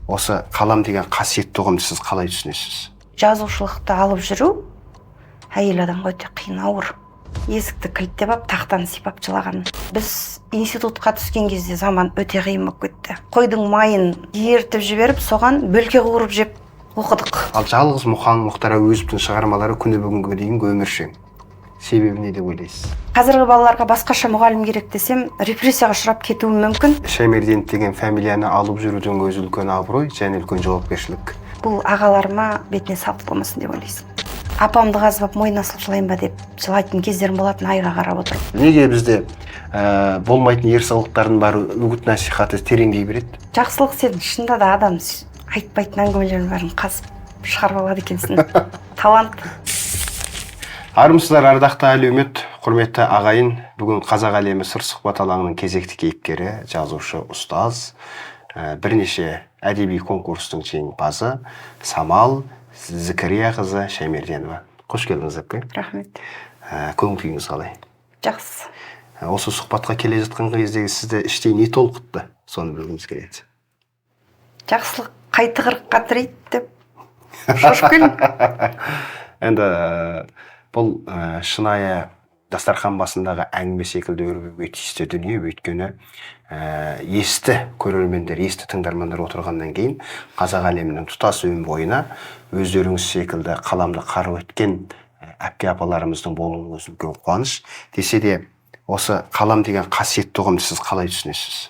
Осы қалам деген қасиетті ұғымды сіз қалай түсінесіз? Жазушылықты алып жүру әйел адамға өте қиын, ауыр. Есікті кілттеп алып, тақтаны сипап жылаған. Біз институтқа түскен кезде заман өте қиын болып кетті. Қойдың майын ерітіп жіберіп, соған бөлке қуырып жеп оқыдық. Ал жалғыз Мұхаң, Мұхтар Әуезовтің шығармалары күні бүгінге дейін өміршең. Себебі не деп ойлайсыз? Қазіргі балаларға басқаша мұғалім керек десем, репрессияға ұшырап кетуім мүмкін. Шаймерденов деген фамилияны алып жүрудің өзі үлкен абырой және үлкен жауапкершілік. Бұл ағаларыма бетіне салық болмасын деп ойлайсың. Апамды қазып алып мойнына асылып жылайын ба деп жылайтын кездерім болатын, айға қарап отырып. Неге бізде болмайтын ерсі қылықтардың бәрі үгіт насихаты тереңдей береді? Жақсылық, сен шынында да адам айтпайтын әңгімелердің бәрін қазып шығарып алады екенсің. Талант. Армысыздар, ардақты әлеумет, құрметті ағайын. Бүгін Қазақ әлемі сыр сұхбат алаңының кезекті кейіпкері, жазушы, ұстаз, бірнеше әдеби конкурстың жеңімпазы Самал Зікірияқызы Шаймерденова. Қош келдіңіз, әпке. Рахмет. Көңіл күйіңіз қалай? Жақсы. Осы сұхбатқа келе жатқан кездегі сізді іштей не толқытты? Соны білгіміз келеді. Жақсылық қай тығырыққа тірейді деп шошып келдім. Енді бұл шынайы дастархан басындағы әңгіме секілді өрбуге тиісті дүние, өйткені есті көрермендер, есті тыңдармандар отырғаннан кейін қазақ әлемінің тұтас өн бойына өздеріңіз секілді қаламды қару еткен әпке апаларымыздың болуының өзі үлкен қуаныш. Десе де осы қалам деген қасиетті ұғымды сіз қалай түсінесіз?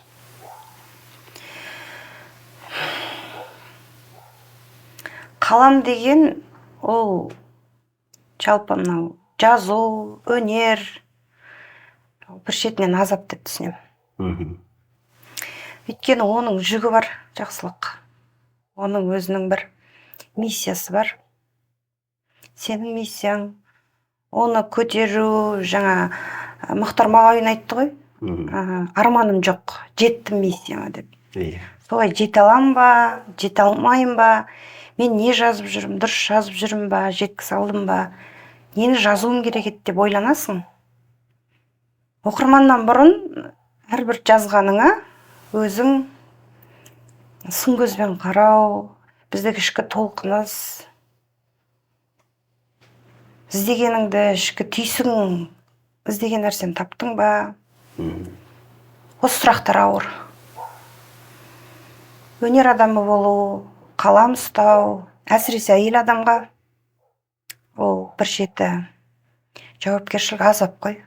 Қалам деген ол жалпы мынау жазу, өнер бір шетінен азап деп түсінемін. Өйткені оның жүгі бар, Жақсылық. Оның өзінің бір миссиясы бар. Сенің миссияң оны көтеру, жаңа Мұхтар Мағауин айтты ғой, арманым жоқ, жеттім миссияма деп. Солай жете аламын ба, жете алмаймын ба? Мен не жазып жүрмін, дұрыс жазып жүрмін ба, жеткізе алдым ба, нені жазуым керек еді деп ойланасың. Оқырманнан бұрын әрбір жазғаныңа өзің сын көзбен қарау, біздегі ішкі толқыныс, іздегеніңді, ішкі түйсігің, іздеген нәрсені таптың ба? Осы сұрақтар ауыр. Өнер адамы болу, қалам ұстау, әсіресе әйел адамға ол бір шеті жауапкершілік, азап қой.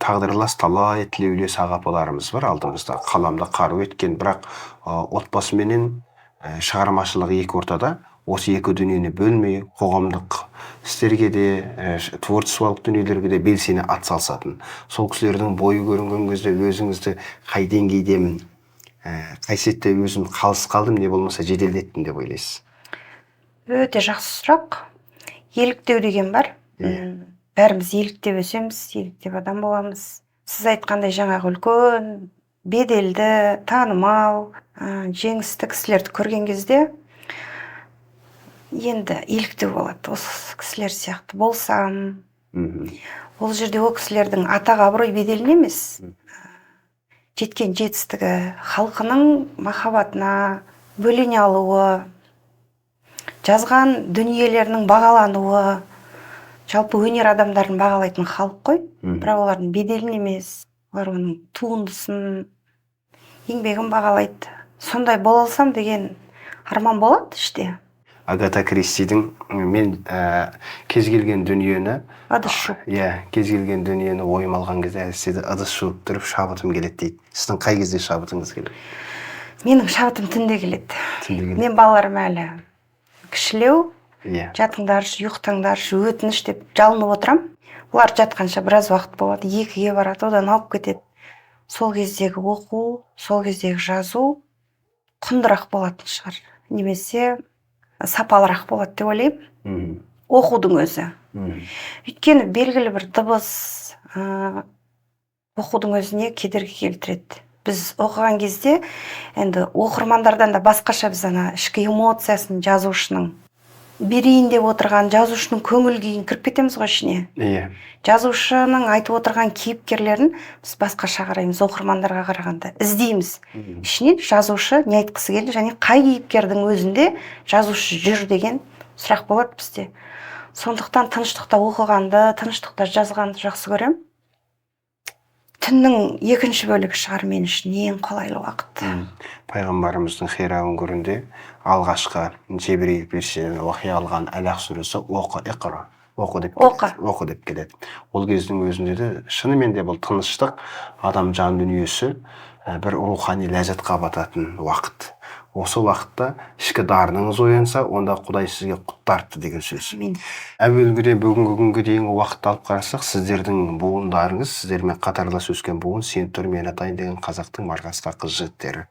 Тағдырлас талай тілеулес аға апаларымыз бар алдымызда, қаламды қару еткен, бірақ отбасыменен шығармашылық екі ортада осы екі дүниені бөлмей, қоғамдық істерге де, творчестволық дүниелерге де белсене атсалысатын. Сол кісілердің бойы көрінген кезде өзіңізді қай деңгейдемін, қай сәтте өзім қалыс қалдым, не болмаса жеделдеттім деп ойлайсыз? Өте жақсы сұрақ. Еліктеу деген бар. Бәріміз еліктеп өсеміз, еліктеп адам боламыз. Сіз айтқандай жаңағы үлкен, беделді, танымал, жеңісті кісілерді көрген кезде енді еліктеу болады. Осы кісілер сияқты болсам, ол жерде ол кісілердің атақ, абырой, беделіне емес, жеткен жетістігі, халқының махаббатына бөлене алуы, жазған дүниелерінің бағалануы, жалпы өнер адамдарын бағалайтын халық қой. Бірақ олардың беделін емес, олар оның туындысын, еңбегін бағалайды. Сондай бола алсам деген арман болады іште. Агата Кристидің мен кез келген дүниені ыдыс жуып. Иә, кез келген дүниені ойым алған кезде әсіресе ыдыс жуып тұрып шабытым келеді дейді. Сіздің қай кезде шабытыңыз келеді? Менің шабытым түнде келеді. Түнде келеді. Мен балаларым әлі кішілеу. Жатыңдаршы, ұйықтаңдаршы, өтініш деп жалынып отырам. Олар жатқанша біраз уақыт болады, 2-ге барады, одан ауып кетеді. Сол кездегі оқу, сол кездегі жазу құндырақ болатын шығар, немесе сапалырақ болады деп ойлаймын. Оқудың өзі. Өйткені белгілі бір дыбыс оқудың өзіне кедергі келтіреді. Біз оқыған кезде енді оқырмандардан да басқаша біз ана ішкі эмоциясын жазушының Берейін деп отырған жазушының көңіл күйін кіріп кетеміз ғой ішіне. Иә. Жазушының айтып отырған кейіпкерлерін біз басқаша қараймыз, оқырмандарға қарағанда іздейміз. Ішінен жазушы не айтқысы келді және қай кейіпкердің өзінде жазушы жүр деген сұрақ болады бізде. Сондықтан тыныштықта оқығанды, тыныштықта жазғанды жақсы көремін. Түннің екінші бөлігі шығар мен үшін ең қолайлы уақыт. Пайғамбарымыздың Хира үңгірінде алғашқы Жебірейіл періштеден уахи алған Әлақ сүресі оқы, иқра, оқы деп Оқы. Оқы деп келеді. Ол кездің өзінде де шынымен де бұл тыныштық, адам жан дүниесі бір рухани ләззатқа бататын уақыт. Осы уақытта ішкі дарыныңыз оянса, онда Құдай сізге құт тартты деген сөз. Әмин. Әуелгіден бүгінгі күнге дейінгі уақытты алып қарасақ, сіздердің буындарыңыз, сіздермен қатарлас өскен буын, сен тұр, мен атайын деген қазақтың марғасқа қыз жігіттері.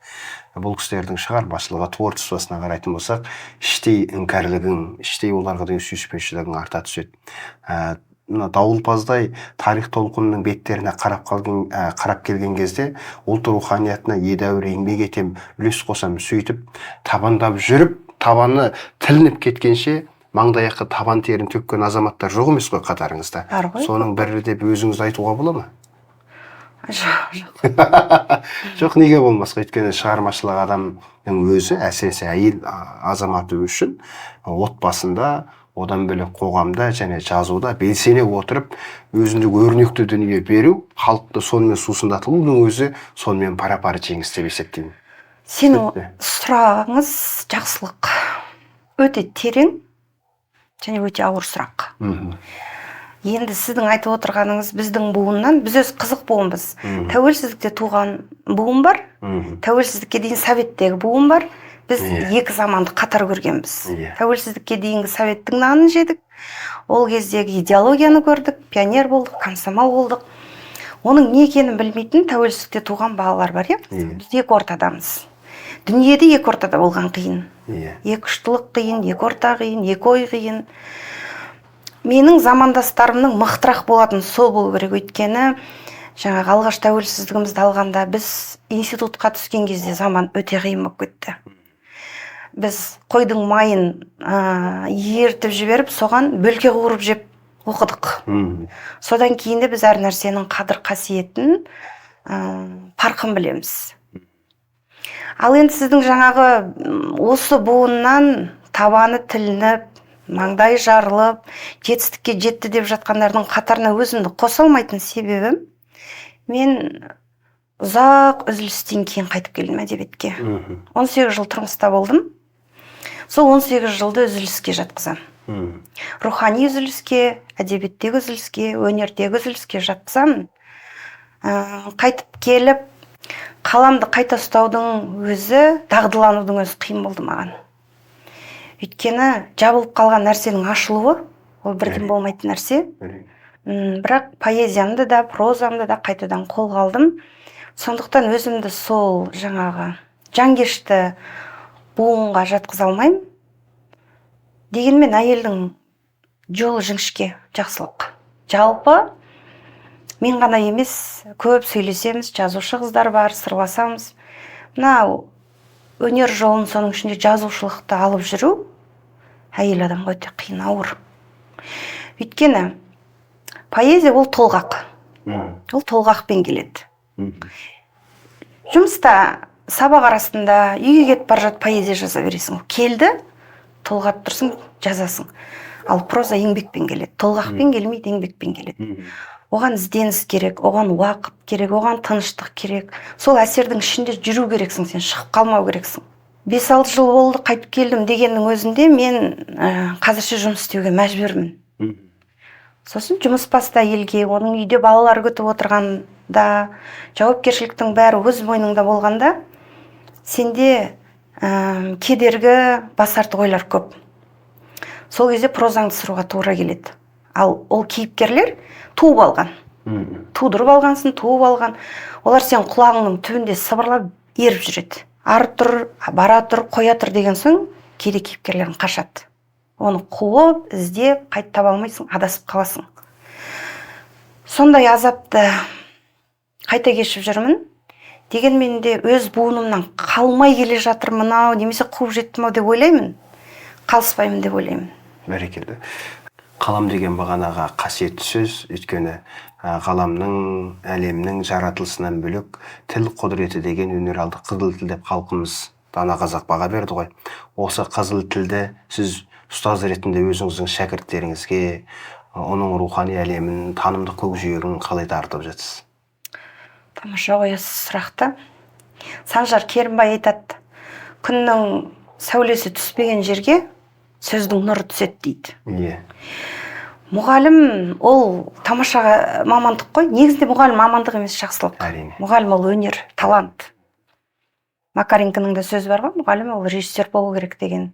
Бұл кісілердің шығармашылығы, творчествосына қарайтын болсақ, іштей іңкәрлігің, іштей оларға деген сүйіспеншілігің арта түседі. Мына дауылпаздай тарих толқынының беттеріне қарап келген кезде ұлт руханиятына едәуір еңбек етем, үлес қосам, сөйтіп табандап жүріп, табаны тілініп кеткенше маңдай ақы табан терін төккен азаматтар жоқ емес қой қатарыңызда. Бар ғой. Соның бірі деп өзіңіз айтуға бола ма? Жоқ, жоқ. Жоқ, неге болмасқа? Өйткені шығармашылық адамның өзі, әсіресе әйел азаматы үшін отбасында, одан бөлек қоғамда және жазуда белсене отырып, өзіндік өрнекті дүние беру, халықты сонымен сусындатудың өзі сонымен пара-пар жеңіс деп есептеймін. Сенің Түсінікті. сұрағыңыз жақсылық. Өте терең және өте ауыр сұрақ. Енді сіздің айтып отырғаныңыз біздің буыннан, біз өз қызық буынбыз. Тәуелсіздікте туған буын бар, тәуелсіздікке дейін советтегі буын бар. Біз екі заманды қатар көргенбіз. Тәуелсіздікке дейінгі советтің нанын жедік, ол кездегі идеологияны көрдік, пионер болдық, комсомол болдық. Оның не екенін білмейтін тәуелсіздікте туған балалар бар, иә? Біз екі ортадамыз. Дүниеде екі ортада болған қиын. Екі ұштылық қиын, екі орта қиын, екі ой қиын. Менің замандастарымның мықтырақ болатын сол болу керек, өйткені жаңағы алғаш тәуелсіздігімізді алғанда біз институтқа түскен кезде заман өте қиын болып кетті. Біз қойдың майын ертіп жіберіп, соған бөлке қуырып жеп оқыдық. Содан кейін де біз әр нәрсенің қадір қасиетін, парқын білеміз. Ал енді сіздің жаңағы осы буыннан табаны тілініп, маңдайы жарылып, жетістікке жетті деп жатқандардың қатарына өзімді қоса алмайтын себебім, мен ұзақ үзілістен кейін қайтып келдім әдебиетке. 18 жыл тұрмыста болдым. Сол 18 жылды үзіліске жатқызамын. Рухани үзіліске, әдебиеттегі үзіліске, өнердегі үзіліске жатқызамын. Қайтып келіп, қаламды қайта ұстаудың өзі, дағдыланудың өзі қиын болды маған. Өйткені жабылып қалған нәрсенің ашылуы, ол бірден болмайтын нәрсе. Бірақ поэзиямды да, прозамды да қайтадан қолға алдым. Сондықтан өзімді сол жаңағы жанкешті буынға жатқыза алмаймын. Дегенмен әйелдің жолы жіңішке, жақсылық. Жалпы мен ғана емес, көп сөйлесеміз, жазушы қыздар бар, сырласамыз. Мына өнер жолын, соның ішінде жазушылықты алып жүру әйел адамға өте қиын, ауыр. Өйткені поэзия ол толғақ. Ол толғақпен келеді. Жұмыста, сабақ арасында, үйге кетіп бара жатып поэзия жаза бересің. Ол келді, толғап тұрсың, жазасың. Ал проза еңбекпен келеді. Толғақпен келмейді, еңбекпен келеді. Оған ізденіс керек, оған уақыт керек, оған тыныштық керек. Сол әсердің ішінде жүру керексің, сен шығып қалмау керексің. 5-6 жыл болды қайтып келдім дегеннің өзінде мен қазірше жұмыс істеуге мәжбүрмін. Сосын жұмыс басты әйелге, оның үйде балалар күтіп отырғанда, жауапкершіліктің бәрі өз мойныңда болғанда, сенде кедергі, басартық ойлар көп. Сол кезде прозаңды сыруға тура келеді. Ал ол кейіпкерлер туып алған. Тудырып алғансың, туып алған. Олар сен құлағыңның түбінде сыбырлап еріп жүреді. Ары тұр, бара тұр, қоя тұр деген соң кейде кейіпкерлерің қашады. Оны қуып, іздеп, қайтып таба алмайсың, адасып қаласың. Сондай азапты қайта кешіп жүрмін. Дегенмен де өз буынымнан қалмай келе жатырмын ау, немесе қуып жеттім ау деп ойлаймын. Қалыспаймын деп ойлаймын. Бәрекелді. Қалам деген бағанаға қасиетті сөз, өйткені ғаламның, әлемнің жаратылысынан бөлек тіл құдіреті деген өнер алды қызыл тіл деп халқымыз дана қазақ баға берді ғой. Осы қызыл тілді сіз ұстаз ретінде өзіңіздің шәкірттеріңізге оның рухани әлемін, танымдық көкжиегін қалай дарытып жатсыз? Тамаша қоясыз сұрақты. Санжар Керімбай айтады, күннің сәулесі түспеген жерге сөздің нұры түседі дейді. Иә. Мұғалім ол тамаша мамандық қой. Негізінде мұғалім мамандық емес, жақсылық. Әрине. Мұғалім ол өнер, талант. Макаренконың да сөзі бар ғой, мұғалім ол режиссер болу керек деген.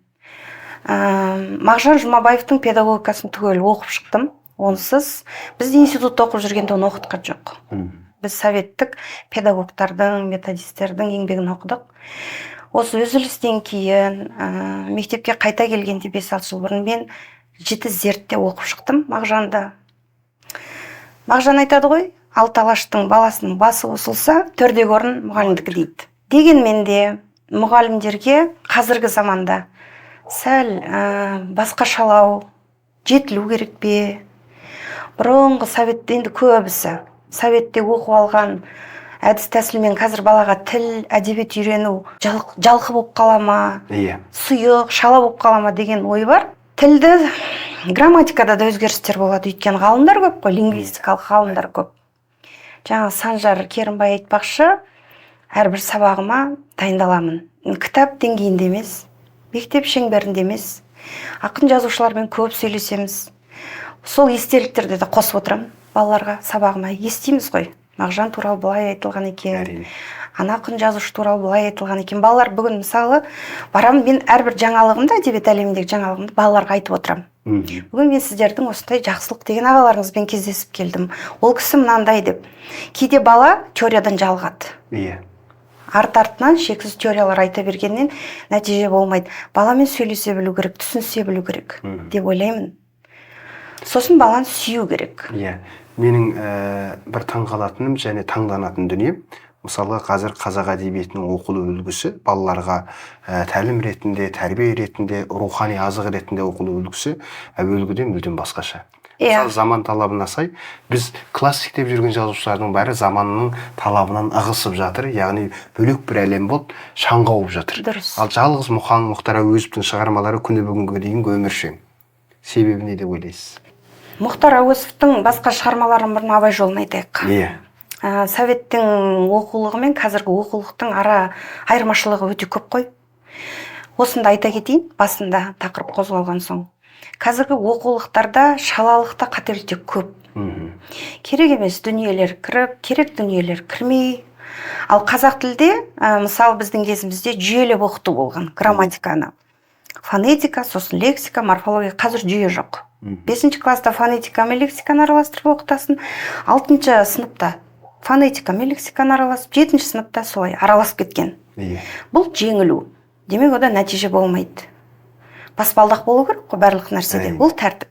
Мағжан Жұмабаевтың педагогикасын түгел оқып шықтым. Онсыз біз институтта оқып жүргенде оны оқытқан жоқ. Біз советтік педагогтардың, методистердің еңбегін оқыдық. Осы үзілістен кейін мектепке қайта келгенде 5-6 жыл бұрын мен жіті зерттеп оқып шықтым Мағжанды. Мағжан айтады ғой, алты алаштың баласының басы қосылса, төрдегі орын мұғалімдікі дейді. Дегенмен де мұғалімдерге қазіргі заманда сәл басқашалау жетілу керек пе? Бұрынғы советте енді көбісі советте оқып алған әдіс тәсілмен қазір балаға тіл, әдебиет үйрену жалқы болып қала ма? Иә. Сұйық, шала болып қала ма деген ой бар. Тілді грамматикада да өзгерістер болады, өйткені ғалымдар көп қой, лингвистикалық ғалымдар көп. Жаңа Санжар Керімбай айтпақшы, әрбір сабағыма дайындаламын. Кітап деңгейінде емес, мектеп шеңберінде емес. Ақын жазушылармен көп сөйлесеміз. Сол естеліктерді де қосып отырамын балаларға сабағыма. Естиміз ғой, Мағжан туралы былай айтылған екен, Әрине. ана ақын жазушы туралы былай айтылған екен. Балалар бүгін мысалы барамын, мен әрбір жаңалығымды, әдебиет әлеміндегі жаңалығымды балаларға айтып отырамын. Бүгін мен сіздердің осындай Жақсылық деген ағаларыңызбен кездесіп келдім. Ол кісі мынандай деп. Кейде бала теориядан жалығады. Иә. Арт-артынан шексіз теориялар айта бергеннен нәтиже болмайды. Баламен сөйлесе білу керек, түсінсе білу керек деп ойлаймын. Сосын баланы сүю керек. Иә. Менің бір таңғалатыным және таңданатын дүнием, мысалы қазір қазақ әдебиетінің оқылу үлгісі балаларға тәлім ретінде, тәрбие ретінде, рухани азық ретінде оқылу үлгісі әуелгіден мүлдем басқаша. Иә. Мысалы заман талабына сай біз классик деп жүрген жазушылардың бәрі заманның талабынан ығысып жатыр, яғни бөлек бір әлем болып шаң қауып жатыр. Дұрыс. Ал жалғыз Мұхаң, Мұхтар Әуезовтің шығармалары күні бүгінге дейін өміршең. Себебі не деп ойлайсыз? Мұхтар Әуезовтің басқа шығармаларын бұрын Абай жолын айтайық. Иә. Советтің оқулығы мен қазіргі оқулықтың ара айырмашылығы өте көп қой. Осында айта кетейін, басында тақырып қозғалған соң. Қазіргі оқулықтарда шалалықта қателіктер көп. Керек емес дүниелер кіріп, керек дүниелер кірмей. Ал қазақ тілде, мысалы біздің кезімізде жүйелеп оқыту болған грамматиканы. Фонетика, сосын лексика, морфология, қазір жүйе жоқ. 5 класста фонетика мен лексиканы араластырып оқытасың, 6 сыныпта фонетика мен лексиканы араласып, 7 сыныпта солай араласып кеткен. Иә. Бұл жеңілу. Демек, ода нәтиже болмайды. Баспалдақ болу керек қой барлық нәрседе. Әрине. Ол тәртіп.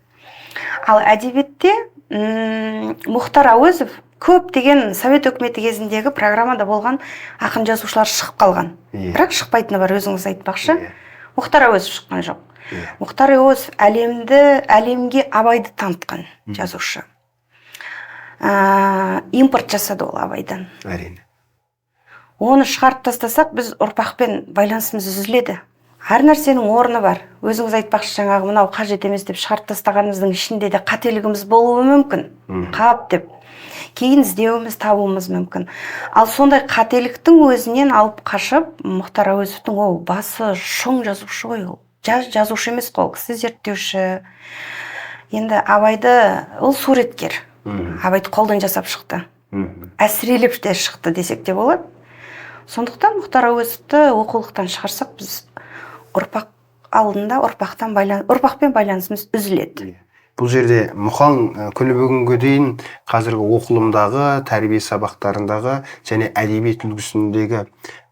Ал әдебиетте Мұхтар Әуезов көптеген совет өкіметі кезіндегі программада болған ақын жазушылар шығып қалған. Иә. Бірақ шықпайтыны бар, өзіңіз айтпақшы. Иә. Мұхтар Әуезов шыққан жоқ. Иә. Мұхтар Әуезов әлемге Абайды танытқан жазушы. Импорт жасады ол Абайдан. Әрине. Оны шығарып тастасақ, біз ұрпақпен байланысымыз үзіледі. Әр нәрсенің орны бар. Өзіңіз айтпақшы, жаңағы мынау қажет емес деп шығарып тастағанымыздың ішінде де қателігіміз болуы мүмкін. Қап деп. Кейін іздеуіміз, табуымыз мүмкін. Ал сондай қателіктің өзінен алып қашып, Мұхтар Әуезовтің ол басы шоң жазушы ғой ол. Жазушы емес қой, ол кісі зерттеуші. Енді Абайды, ол суреткер. Абайды қолдан жасап шықты. Әсірелеп те шықты десек те болады. Сондықтан Мұхтар Әуезовті оқулықтан шығарсақ, біз ұрпақ алдында ұрпақпен байланысымыз үзіледі. Иә. Бұл жерде Мұхаң күні бүгінге дейін қазіргі оқылымдағы, тәрбие сабақтарындағы және әдебиет үлгісіндегі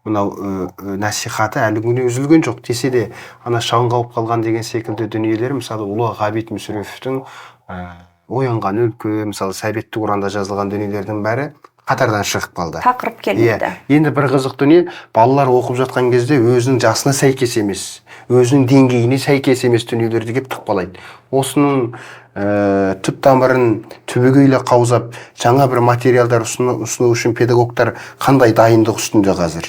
мынау насихаты әлі күнге үзілген жоқ. Десе де ана шаң қауып қалған деген секілді дүниелер, мысалы ұлы Ғабит Мүсіреповтің Оянған өлке, мысалы Сәбеттік ұранда жазылған дүниелердің бәрі Қатардан шығып қалды. Тақырып келмеді. Енді бір қызық дүние, балалар оқып жатқан кезде өзінің жасына сәйкес емес, өзінің деңгейіне сәйкес емес дүниелерді келіп тықпалайды. Осының түп тамырын түбегейлі қаузап, жаңа бір материалдар ұсыну үшін педагогтар қандай дайындық үстінде қазір?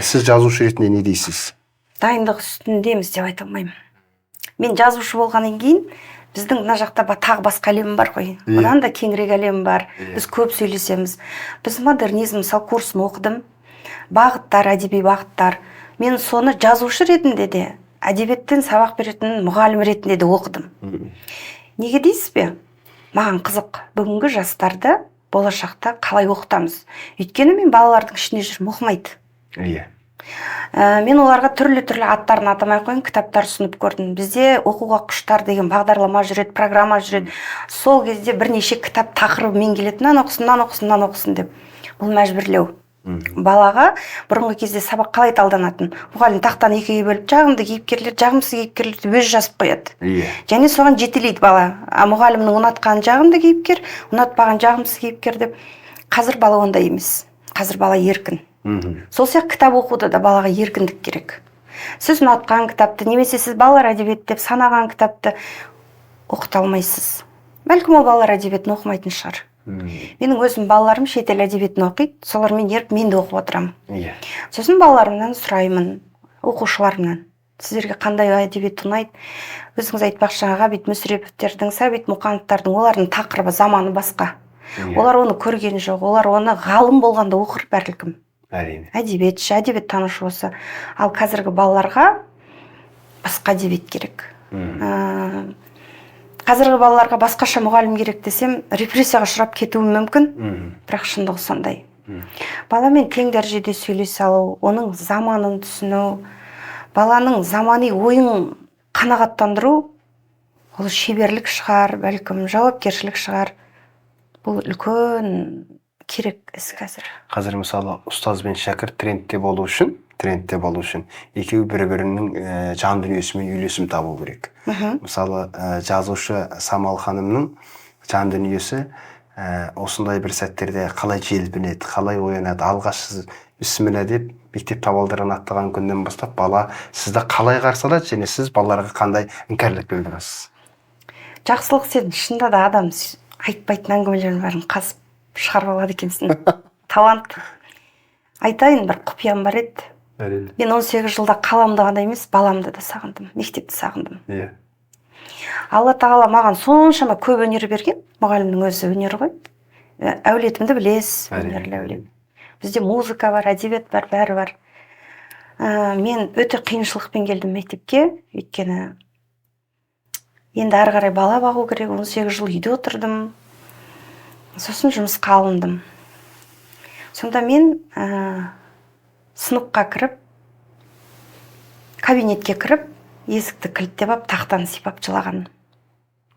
Сіз жазушы ретінде не дейсіз? Дайындық үстіндеміз деп айта алмаймын. Мен жазушы болғаннан кейін біздің мына жақта тағы басқа әлем бар ғой. Одан да кеңірек әлем бар. Біз көп сөйлесеміз. Біз модернизм, мысалы, курсын оқыдым. Бағыттар, әдеби бағыттар. Мен соны жазушы ретінде де, әдебиеттен сабақ беретін мұғалім ретінде де оқыдым. Неге дейсіз бе? Маған қызық, бүгінгі жастарды болашақта қалай оқытамыз? Өйткені мен балалардың ішінде жүрмін, оқымайды. Мен оларға түрлі-түрлі аттарын атамай қояйын, кітаптар ұсынып көрдім. Бізде оқуға құштар деген бағдарлама жүреді, программа жүреді. Сол кезде бірнеше кітап тақырыбымен келеді. Мынаны оқысын, мынаны оқысын, мынаны оқысын деп. Бұл мәжбүрлеу. Балаға бұрынғы кезде сабақ қалай талданатын? Мұғалім тақтаны екіге бөліп, жағымды кейіпкерлер, жағымсыз кейіпкерлерді өзі жазып қояды. Және соған жетелейді бала. А мұғалімнің ұнатқан жағымды кейіпкер, ұнатпаған жағымсыз кейіпкер деп. Қазір бала ондай емес. Қазір бала еркін. Сол сияқты кітап оқуда да балаға еркіндік керек. Сіз ұнатқан кітапты, немесе сіз балалар әдебиеті деп санаған кітапты оқыта алмайсыз. Бәлкім ол балалар әдебиетін оқымайтын шығар. Менің өзім балаларым шетел әдебиетін оқиды, солармен еріп мен де оқып отырамын. Сосын балаларымнан сұраймын, оқушыларымнан. Сіздерге қандай әдебиет ұнайды? Өзіңіз айтпақшы, жаңа Ғабит Мүсіреповтердің, Сәбит Мұқановтардың, олардың тақырыбы, заманы басқа. Олар оны көрген жоқ, олар оны ғалым болғанда оқыр бәлкім. Әдебиетші, әдебиеттанушы болса. Ал қазіргі балаларға басқа әдебиет керек. Қазіргі балаларға басқаша мұғалім керек десем, репрессияға ұшырап кетуім мүмкін. Бірақ шындығы сондай. Баламен тең дәрежеде сөйлесе алу, оның заманын түсіну, баланың замани ойын қанағаттандыру, ол шеберлік шығар, бәлкім жауапкершілік шығар. Бұл үлкен керек іс қазір. Қазір мысалы ұстаз бен шәкірт трендте болу үшін екеуі бір-бірінің жан дүниесімен үйлесім табу керек. Мысалы, жазушы Самал ханымның жан дүниесі осындай бір сәттерде қалай желпінеді, қалай оянады, алғаш сіз бісміллә деп мектеп табалдырығын аттаған күннен бастап бала сізді қалай қарсы алады және сіз балаларға қандай іңкәрлік білдіресіз? Жақсылық, сен шынында да адам айтпайтын әңгімелердің бәрін қазып шығарып алады екенсің. Талант. Айтайын, бір құпиям бар еді. Мен 18 жылда қаламды ғана емес, баламды да сағындым, мектепті сағындым. Алла тағала маған соншама көп өнер берген, мұғалімнің өзі өнер ғой. Әулетімді білесіз, өнерлі әулет. Бізде музыка бар, әдебиет бар, бәрі бар. Мен өте қиыншылықпен келдім мектепке, өйткені енді ары қарай бала бағу керек, 18 жыл үйде отырдым. Сосын жұмысқа алындым. Сонда мен сыныпқа кіріп, кабинетке кіріп, есікті кілттеп алып, тақтаны сипап жылағанмын.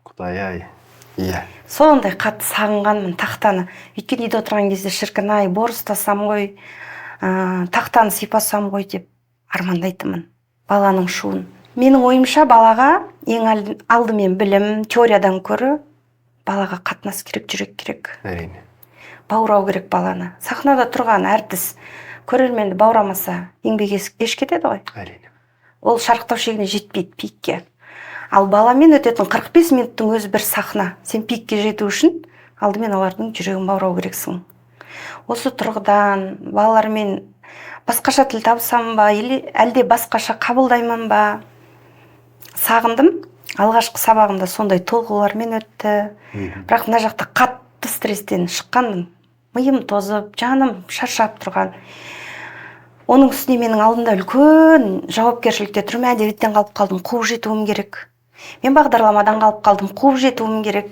Құдай-ай. Сондай қатты сағынғанмын тақтаны. Өйткені үйде отырған кезде шіркін-ай, бор ұстасам ғой, тақтаны сипасам ғой деп армандайтынмын баланың шуын. Менің ойымша, балаға ең алдымен білім, теориядан көрі балаға қатынас керек, жүрек керек. Баурау керек баланы. Сахнада тұрған әртіс көрерменді баурамаса, еңбек еш кетеді ғой. Ол шарықтау шегіне жетпейді, пикке. Ал баламен өтетін 45 минуттың өзі бір сахна. Сен пикке жету үшін алдымен олардың жүрегін баурау керексің. Осы тұрғыдан балалармен басқаша тіл табысам ба, или әлде басқаша қабылдаймын ба? Сағындым. Алғашқы сабағымда сондай толқулармен өтті. Бірақ мына жақта қатты стресстен шыққанмын. Миым тозып, жаным шаршап тұрған. Оның үстіне менің алдымда үлкен жауапкершілікте тұр. Мен әдебиеттен қалып қалдым, қуып жетуім керек. Мен бағдарламадан қалып қалдым, қуып жетуім керек.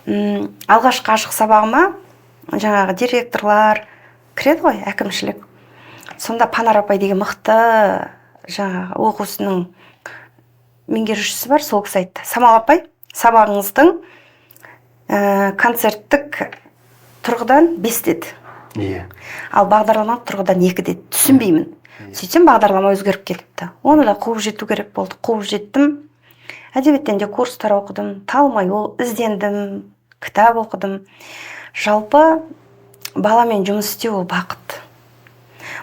Алғашқы ашық сабағыма жаңағы директорлар кіреді ғой, әкімшілік. Сонда Панар апай деген мықты жаңағы оқу ісінің меңгерушісі бар, сол кісі айтты: Самал апай, сабағыңыздың концерттік тұрғыдан 5 деді. Ал бағдарламалық тұрғыдан 2 деді. Түсінбеймін. Сөйтсем бағдарлама өзгеріп кетіпті. Оны да қуып жету керек болды. Қуып жеттім. Әдебиеттен де курстар оқыдым, талмай іздендім, кітап оқыдым. Жалпы Баламен жұмыс істеу ол бақыт.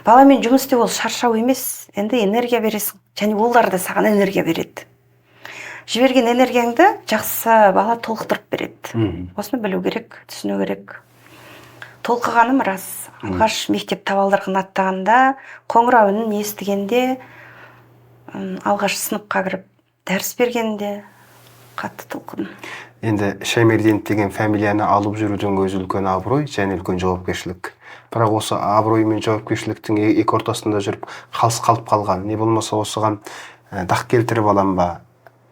Баламен жұмыс істеу ол шаршау емес, енді энергия бересің, және олар да саған энергия береді. Жіберген энергияңды жақсы бала толықтырып береді. Осыны білу керек, түсіну керек. Толқығаным рас. Алғаш мектеп табалдырығын аттағанда, қоңырау үнін естігенде, алғаш сыныпқа кіріп дәріс бергенде қатты толқыдым. Енді Шаймерденов деген фамилияны алып жүрудің өзі үлкен абырой және үлкен жауапкершілік. Бірақ осы абырой мен жауапкершіліктің екі ортасында жүріп қалыс қалып қалған, не болмаса осыған дақ келтіріп алам ба,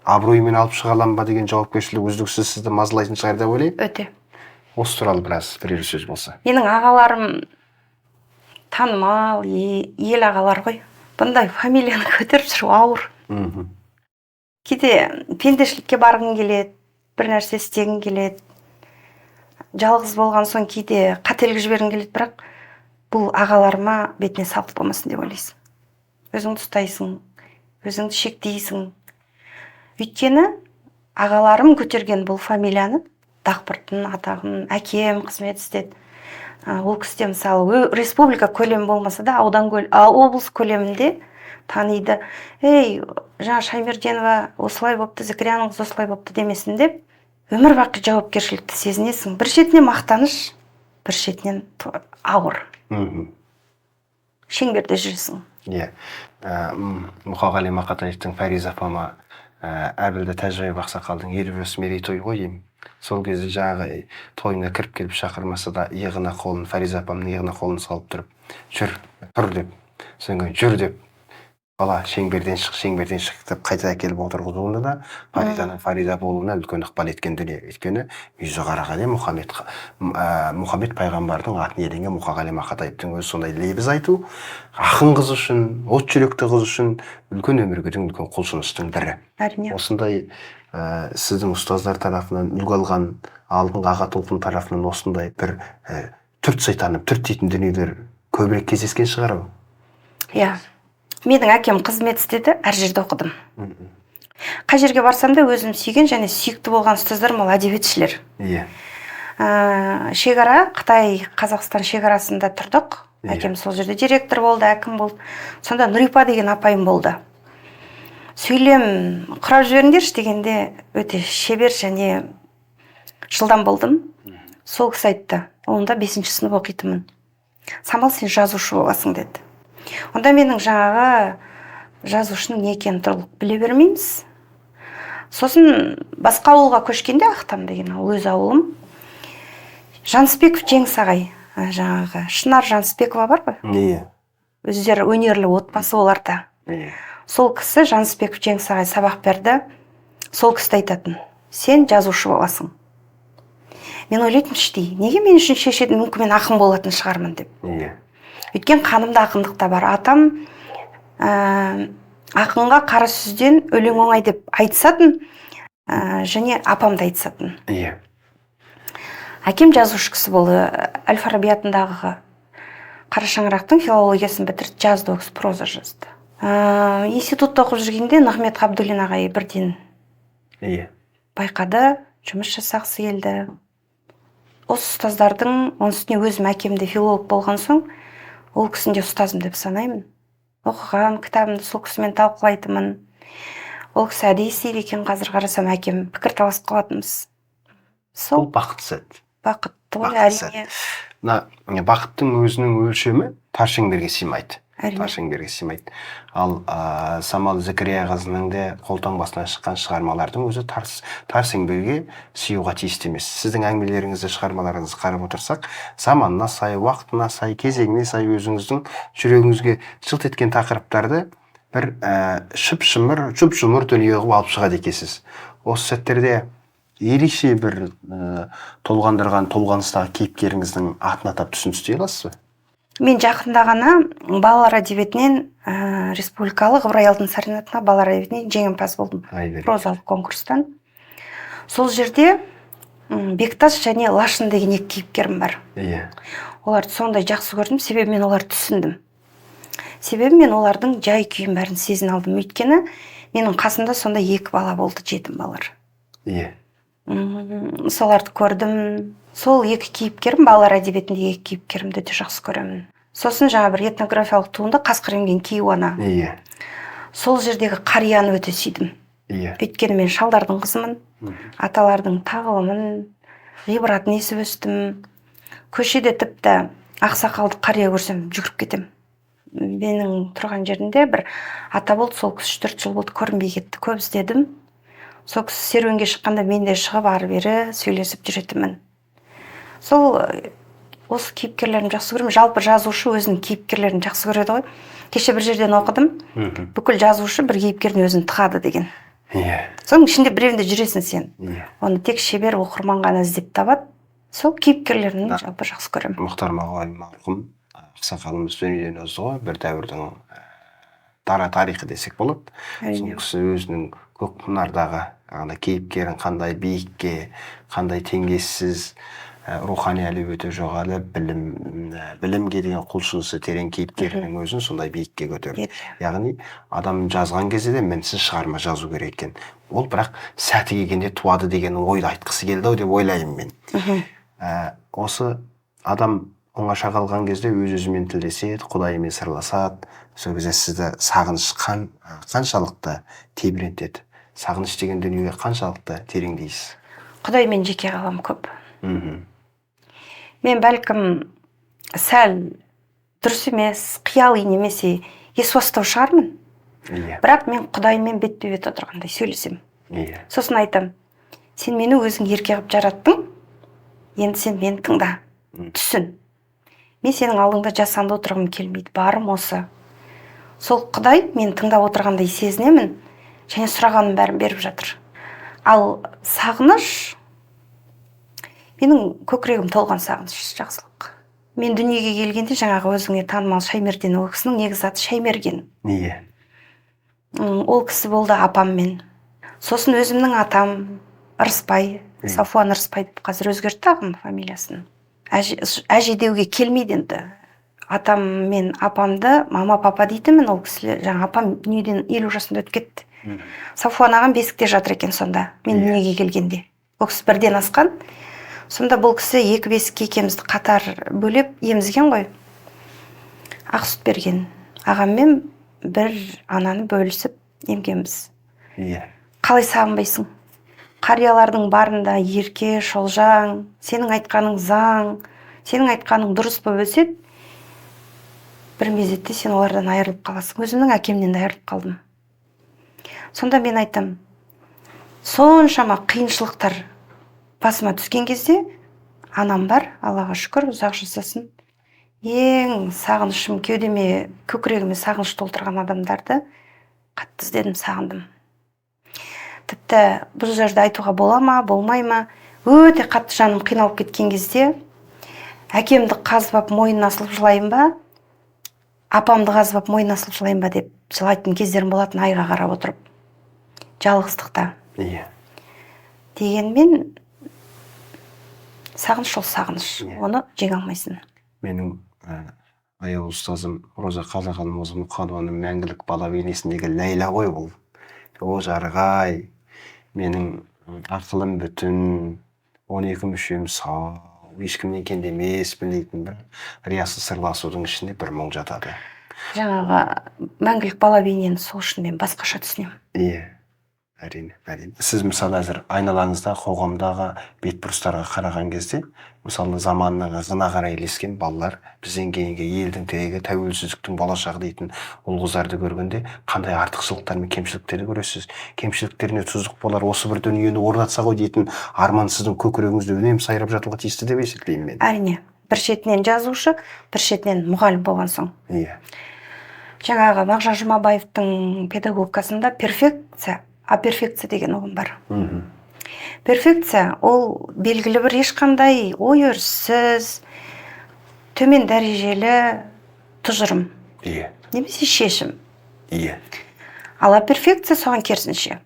абыроймен алып шыға алам ба деген жауапкершілік үздіксіз сізді мазалайтын шығар деп ойлаймын. Өте. Осы туралы біраз бірер сөз болса. Менің ағаларым танымал, ел ағалар ғой. Бұндай фамилияны көтеріп жүру ауыр. Кейде пендешілікке барғың келеді, бір нәрсе істегің келеді. Жалғыз болған соң кейде қателік жібергің келеді, бірақ бұл ағаларыма бетіне салық болмасын деп ойлайсың. Өзіңді ұстайсың, өзіңді шектейсің. Өйткені ағаларым көтерген бұл фамилияны, дақпыртын, атағын, әкем қызмет істеді. Ол кісі де мысалы республика көлемі болмаса да аудан облыс көлемінде таниды. Ей, жаңа Шаймерденова осылай болыпты, Зікірияның қызы осылай болыпты демесін деп өмір бақи жауапкершілікті сезінесің. Бір шетінен мақтаныш, бір шетінен ауыр. Шеңберде жүресің. Иә. Мұқағали Мақатаевтың Фариза апама Әбілді Тәжібаев ақсақалдың 50 мерейтойы ғой деймін. Сол кезде жаңағы тойына кіріп келіп шақырмаса да иығына қолын, Фариза апамның иығына қолын салып тұрып, жүр, тұр деп, содан кейін жүр деп, бала шеңберден шық, шеңберден шық деп қайта әкеліп отырғызуына да Фаризаның Фариза болуына үлкен ықпал еткен дүние. Өйткені жүзі қараға дейін Мұхаммед пайғамбардың атын иеленген Мұқағали Мақатаевтың өзі сондай лебіз айту ақын қыз үшін, от жүректі қыз үшін үлкен өмірге деген үлкен құлшыныстың бірі. Әрине. Осындай сіздің ұстаздар тарапынан үлгі алған алдыңғы аға толқын тарапынан осындай бір түрт сайтанып, түрт дейтін дүниелер көбірек кездескен шығар ау. Иә. Менің әкем қызмет істеді, әр жерде оқыдым. Қай жерге барсам да өзім сүйген және сүйікті болған ұстаздарым ол әдебиетшілер. Иә. Шекара, Қытай, Қазақстан шекарасында тұрдық. Әкем сол жерде директор болды, әкім болды. Сонда Нұрипа деген апайым болды. Сөйлем құрап жіберіңдерші дегенде өте шебер және жылдам болдым. Сол кісі айтты, онда 5-ші сынып оқитынмын. Самал, сен жазушы боласың деді. Онда менің жаңағы жазушының не екенін толық біле бермейміз. Сосын басқа ауылға көшкенде, Ақтам деген ауыл, өз ауылым. Жанысбеков Жеңіс ағай, жаңағы Шынар Жанысбекова бар ғой? Иә. Өздері өнерлі отбасы оларда. Иә. Сол кісі Жанысбеков Жеңіс ағай сабақ берді. Сол кісі айтатын, сен жазушы боласың. Мен ойлайтынмын іштей, неге мен үшін шешетін, мүмкін мен ақын болатын шығармын деп. Иә. Өйткені қанымда ақындық та бар. Атам ақынға қара сөзден өлең оңай деп айтысатын, және апам да айтысатын. Иә. Әкем жазушы кісі болды. Әл-Фараби атындағы қара шаңырақтың филологиясын бітірді, жазды, ол кісі проза жазды. Институтта оқып жүргенде Нығмет Ғабдуллин ағай бірден Иә. байқады, жұмыс жасағысы келді. Осы ұстаздардың, оның үстіне өзім әкем де филолог болған соң, ол кісіні де ұстазым деп санаймын. Оқыған кітабымды сол кісімен талқылайтынмын. Ол кісі әдейі істейді екен, қазір қарасам әкем пікір таласып қалатынбыз. Сол Бұл бақытты сәт. Бақытты ғой, Бақытты әрине. Мына бақыттың өзінің өлшемі тар шеңберге сыймайды. Әрине. Тар шеңберге сыймайды. Ал Самал Зікірия қызының де қолтаңбасынан шыққан шығармалардың өзі тар шеңберге сыюға тиісті емес. Сіздің әңгімелеріңізді, шығармаларыңызды қарап отырсақ, заманына сай, уақытына сай, кезеңіне сай өзіңіздің жүрегіңізге жылт еткен тақырыптарды бір шып-шымыр, жұп-жұмыр дүние қылып алып шығады екенсіз. Осы сәттерде ерекше бір толғандырған толғаныстағы кейіпкеріңіздің атын атап түсін түстей аласыз ба? Мен жақында ғана балалар әдебиетінен республикалық Ыбырай Алтынсарин атындағы балалар әдебиетінен жеңімпаз болдым. Прозалық конкурстан. Сол жерде Бектас және Лашын деген екі кейіпкерім бар. Иә. Оларды сондай жақсы көрдім, себебі мен оларды түсіндім. Себебі мен олардың жай күйін бәрін сезіне алдым. Өйткені менің қасымда сондай екі бала болды, жетім балалар. Иә. Соларды көрдім. Сол екі кейіпкерім, балалар әдебиетіндегі екі кейіпкерімді өте жақсы көремін. Сосын жаңа бір этнографиялық туынды «Қасқыр емген кейуана». Сол жердегі қарияны өте сүйдім. Өйткені мен шалдардың қызымын, аталардың тағылымын, ғибратын естіп өстім. Көшеде тіпті ақсақалды қария көрсем, жүгіріп кетемін. Менің тұрған жерімде бір ата болды, сол кісі 3-4 жыл болды көрінбей кетті, көп іздедім. Сол кісі серуенге шыққанда мен де шығып, ары бері сөйлесіп жүретінмін. Сол осы кейіпкерлерімді жақсы көремін. Жалпы жазушы өзінің кейіпкерлерін жақсы көреді ғой. Кеше бір жерден оқыдым, бүкіл жазушы бір кейіпкердің өзін тығады деген. Соның ішінде біреуінде жүресің сен. Оны тек шебер оқырман ғана іздеп табады. Сол кейіпкерлерін жалпы жақсы көремін. Мұхтар Мағауин марқұм ақсақалымыз дүниеден озды ғой, бір дәуірдің дара тарихы десек болады. Сол кісі өзінің «Көкпұнардағы» ана кейіпкерін қандай биікке, қандай теңдессіз, рухани әлеуеті жоғары, білімге деген құлшынысы терең кейіпкерінің өзін сондай биікке көтерді. Яғни адам жазған кезде де мінсіз шығарма жазу керек екен. Ол бірақ сәті келгенде туады деген ойды айтқысы келді ау деп ойлаймын мен. Осы адам оңаша қалған кезде өз өзімен тілдеседі, құдайымен сырласады. Сол кезде сізді сағыныш қаншалықты тебірентеді? Сағыныш деген дүниеге қаншалықты тереңдейсіз? Құдаймен жеке қаламын көп. Мен бәлкім сәл дұрыс емес, қияли немесе есуастау шығармын. Бірақ мен құдаймен бетпе бет отырғандай сөйлесемін. Сосын айтамын: сен мені өзің ерке қылып жараттың, енді сен мені тыңда, түсін. Мен сенің алдыңда жасанды отырғым келмейді, барым осы. Сол құдай мені тыңдап отырғандай сезінемін және сұрағанның бәрін беріп жатыр. Ал сағыныш, менің көкірегім толған сағыныш, жақсылық. Мен дүниеге келгенде жаңағы өзіңе танымал Шаймерден, ол кісінің негізі аты Шаймерген. Ол кісі болды апаммен. Сосын өзімнің атам Ырысбай, Сафуан Ырысбай деп қазір өзгертті ағам фамилиясын. Әже деуге келмейді енді. Атам мен апамды мама, папа дейтінмін. Ол кісілер, жаңа апам дүниеден 50 жасында өтіп кетті. Сафуан ағам бесікте жатыр екен сонда мен дүниеге келгенде. Ол кісі бірден асқан. Сонда бұл кісі екі бесікке екеумізді қатар бөлеп емізген ғой, ақ сүт берген. Ағаммен бір ананы бөлісіп емгенбіз. Қалай сағынбайсың? Қариялардың барында ерке шолжаң, сенің айтқаның заң, сенің айтқаның дұрыс болып өседі. Бір мезетте сен олардан айырылып қаласың. Өзімнің әкемнен де айырылып қалдым. Сонда мен айтам, соншама қиыншылықтар басыма түскен кезде анам бар, Аллаға шүкір, ұзақ жасасын. Ең сағынышым, кеудеме, көкірегіме сағыныш толтырған адамдарды қатты іздедім, сағындым. Тіпті бұл жерде айтуға бола ма, болмай ма, өте қатты жаным қиналып кеткен кезде әкемді қазып алып мойнына асылып жылайын ба, апамды қазып алып мойнына асылып жылайын ба деп жылайтын кездерім болатын, айға қарап отырып, жалғыздықта. Дегенмен сағыныш ол сағыныш, оны жеңе алмайсың. Менің аяулы ұстазым Роза Қазақанымыз Мұқанованың «Мәңгілік бала» бейнесіндегі Ләйлә ғой бұл. О жарық-ай, менің ақылым бүтін, 12 мүшем сау, ешкімнен кенде емеспін дейтін бір риясыз сырласудың ішінде бір мұң жатады. Жаңағы «Мәңгілік бала» бейнені сол үшін мен басқаша түсінемін. Иә, әрине, әрине. Сіз мысалы әзір айналаңызда қоғамдағы бетбұрыстарға қараған кезде, мысалы заманның ығына қарай ілескен балалар, бізден кейінгі елдің тірегі, тәуелсіздіктің болашағы дейтін ұл қыздарды көргенде қандай артықшылықтар мен кемшіліктерді көресіз? Кемшіліктеріне тұздық болар осы бір дүниені орнатса ғой дейтін арман сіздің көкірегіңізде үнемі сайрап жатуға тиісті деп есептеймін мен. Әрине, бір шетінен жазушы, бір шетінен мұғалім болған соң. Жаңағы Мағжан Жұмабаевтың педагогикасында перфекция, аперфекция деген ұғым бар. Перфекция ол белгілі бір ешқандай ой өріссіз, төмен дәрежелі тұжырым немесе шешім. Ал аперфекция соған керісінше.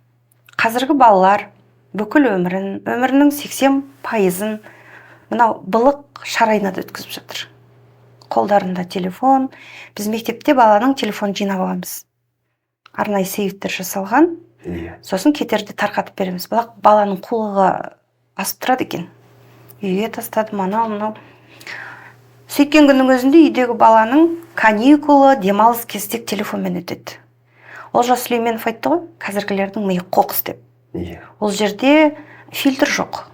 Қазіргі балалар бүкіл өмірін, өмірінің 80%-ын мынау былық шарайнада өткізіп жатыр. Қолдарында телефон. Біз мектепте баланың телефонын жинап аламыз. Арнайы сейфтер жасалған. Сосын кетерде тарқатып береміз. Бірақ баланың қулығы Асып тұрады екен. Үйге тастадым, анау мынау. Сөйткен күннің өзінде үйдегі баланың каникулы, демалыс кезі тек телефонмен өтеді. Олжас Сүлейменов айтты ғой, қазіргілердің миы қоқыс деп. Иә. Ол жерде фильтр жоқ.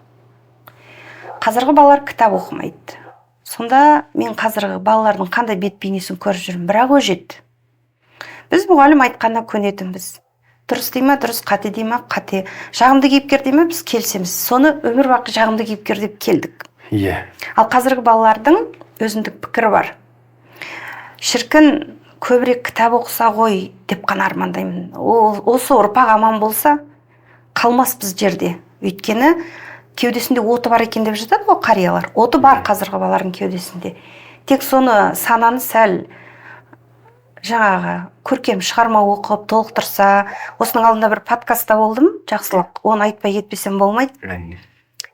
Қазіргі балалар кітап оқымайды. Сонда мен қазіргі балалардың қандай бет бейнесін көріп жүрмін, бірақ өжет. Біз мұғалім айтқанына көнетінбіз. Дұрыс дей ма, дұрыс, қате дей ма, қате. Жағымды кейіпкер дей ма, біз келісеміз. Соны өмір бақи жағымды кейіпкер деп келдік. Иә. Ал қазіргі балалардың өзіндік пікірі бар. Шіркін, көбірек кітап оқыса ғой деп қана армандаймын. Ол, осы ұрпақ аман болса, қалмаспыз жерде. Өйткені кеудесінде оты бар екен деп жатады ғой қариялар. Оты бар қазіргі балалардың кеудесінде. Тек соны сананы сәл жаңағы көркем шығарма оқып толықтырса. Осының алдында бір подкастта болдым, Жақсылық, оны айтпай кетпесем болмайды. Әрине.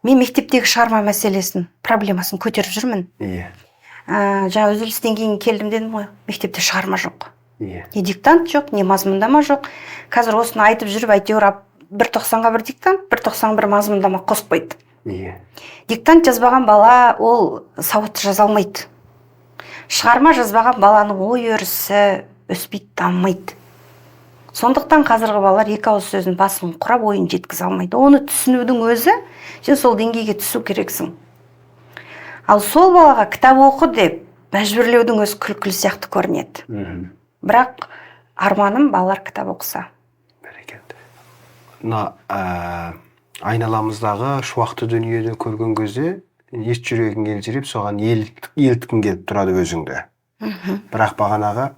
Мен мектептегі шығарма мәселесін, проблемасын көтеріп жүрмін. Иә. Жаңа үзілістен кейін келдім дедім ғой, мектепте шығарма жоқ. Иә. Не диктант жоқ, не мазмұндама жоқ. Қазір осыны айтып жүріп, әйтеуір бір тоқсанға бір диктант, бір тоқсанға бір мазмұндама қосып қойды. Иә. Диктант жазбаған бала ол сауатты жаза алмайды. Шығарма жазбаған баланың ой өрісі өспейді, дамымайды. Сондықтан қазіргі балалар екі ауыз сөзін басын құрап ойын жеткізе алмайды. Оны түсінудің өзі, сен сол деңгейге түсу керексің. Ал сол балаға кітап оқы деп мәжбүрлеудің өзі күлкілі сияқты көрінеді. Бірақ арманым балалар кітап оқыса. Бәрекелді. Мына айналамыздағы шуақты дүниені көрген кезде ет жүрегің елжіреп, соған еліткің келіп тұрады өзіңді. Бірақ бағанағы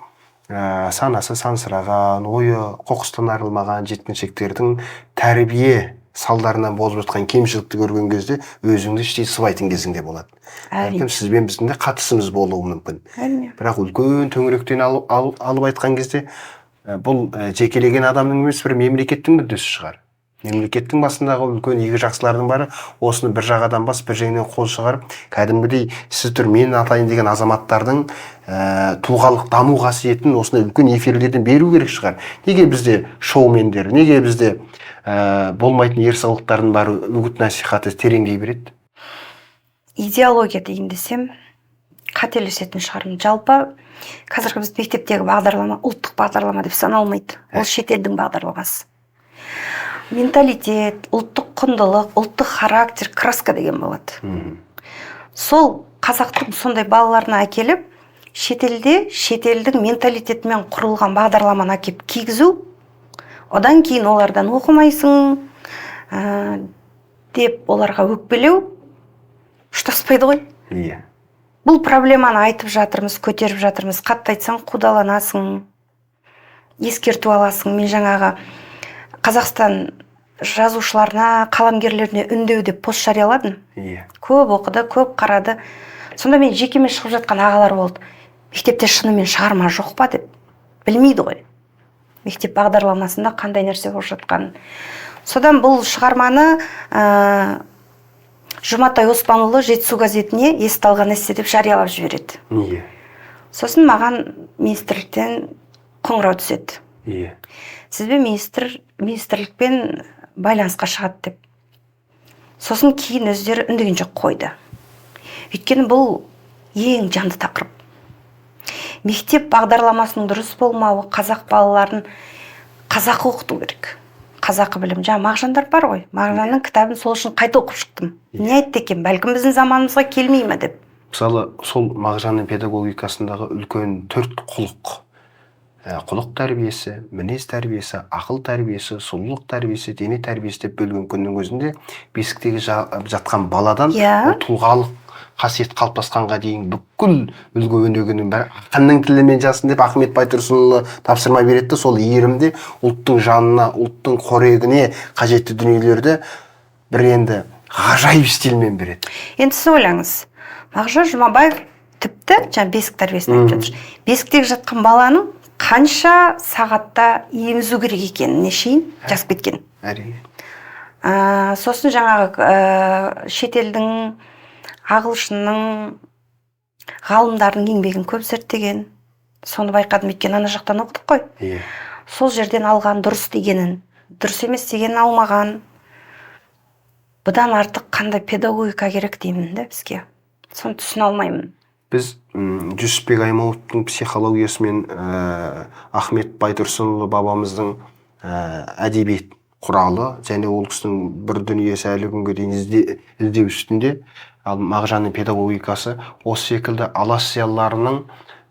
санасы сансыраған, ойы қоқыстан арылмаған жеткіншектердің тәрбие салдарынан болып жатқан кемшілікті көрген кезде өзіңді іштей сыбайтын кезің де болады. Әрине. Бәлкім сіз бен біздің де қатысымыз болуы мүмкін. Әрине. Бірақ үлкен төңіректен алып айтқан кезде бұл жекелеген адамның емес, бір мемлекеттің мүддесі шығар. Мемлекеттің басындағы үлкен игі жақсылардың бәрі осыны бір жағадан бас, бір жеңнен қол шығарып, кәдімгідей сіз тұр мен атайын деген азаматтардың тұлғалық даму қасиетін осындай үлкен эфирлерден беру керек шығар. Неге бізде шоумендер, неге бізде болмайтын ерсіліктардың бәрі үгіт насихаты тереңдей береді? Идеология дейін десем, қателесетін шығармын. Жалпы қазіргі біз мектептегі бағдарлама ұлттық бағдарлама деп саналмайды. Ол шетелдің бағдарламасы. Менталитет, ұлттық құндылық, ұлттық характер, краска деген болады. Сол қазақтың сондай балаларына әкеліп, шетелде шетелдің менталитетімен құрылған бағдарламаны әкеліп кигізу, одан кейін олардан оқымайсың деп оларға өкпелеу ұштаспайды ғой. Иә. Бұл проблеманы айтып жатырмыз, көтеріп жатырмыз. Қатты айтсаң қудаланасың, ескерту аласың. Мен жаңағы Қазақстан жазушыларына, қаламгерлеріне үндеу деп пост жарияладым. Иә. Көп оқыды, көп қарады. Сонда мен жекеме шығып жатқан ағалар болды. Мектепте шынымен шығарма жоқ па деп білмейді ғой. Мектеп бағдарламасында қандай нәрсе болып жатқанын. Содан бұл шығарманы Жұматай Оспанұлы Жетісу газетіне есті алған эссе деп жариялап жібереді. Иә. Сосын маған министрліктен қоңырау түседі. Иә. Сізбен министрлікпен байланысқа шығады деп. Сосын кейін өздері үндеген жоқ қойды. Өйткені бұл ең жанды тақырып. Мектеп бағдарламасының дұрыс болмауы, қазақ балаларын қазақы оқыту керек. Қазақы білім. Жаңа Мағжандар бар ғой. Мағжанның кітабын сол үшін қайта оқып шықтым. Не айтты екен? Бәлкім біздің заманымызға келмей ме деп. Мысалы, сол Мағжанның педагогикасындағы үлкен төрт құлық. Құлық тәрбиесі, мінез тәрбиесі, ақыл тәрбиесі, сұлулық тәрбиесі, дене тәрбиесі деп бөлген күннің өзінде бесіктегі жатқан баладан Иә. ол тұлғалық қасиет қалыптасқанға дейін бүкіл үлгі өнегенің бәрі ақынның тілімен жазсын деп Ахмет Байтұрсынұлы тапсырма береді. Сол иірімде ұлттың жанына, ұлттың қорегіне қажетті дүниелерді бір енді ғажайып стильмен береді. Енді сіз ойлаңыз, Мағжан Жұмабаев тіпті жаңа бесік тәрбиесін айтып жатыр. Бесіктегі жатқан баланың қанша сағатта емізу керек екеніне шейін жазып кеткен. Әрине. Сосын жаңағы шетелдің, ағылшынның ғалымдарының еңбегін көп зерттеген. Соны байқадым, өйткені ана жақтан оқыдық қой. Иә. Сол жерден алған дұрыс дегенін, дұрыс емес дегенін алмаған. Бұдан артық қандай педагогика керек деймін да бізге. Соны түсіне алмаймын. Біз Жүсіпбек Аймауытовтың психологиясымен Ахмет Байтұрсынұлы бабамыздың әдебиет құралы және ол кісінің бір дүниесі әлі күнге дейін іздеу үстінде. Ал Мағжанның педагогикасы осы секілді алаш зиялыларының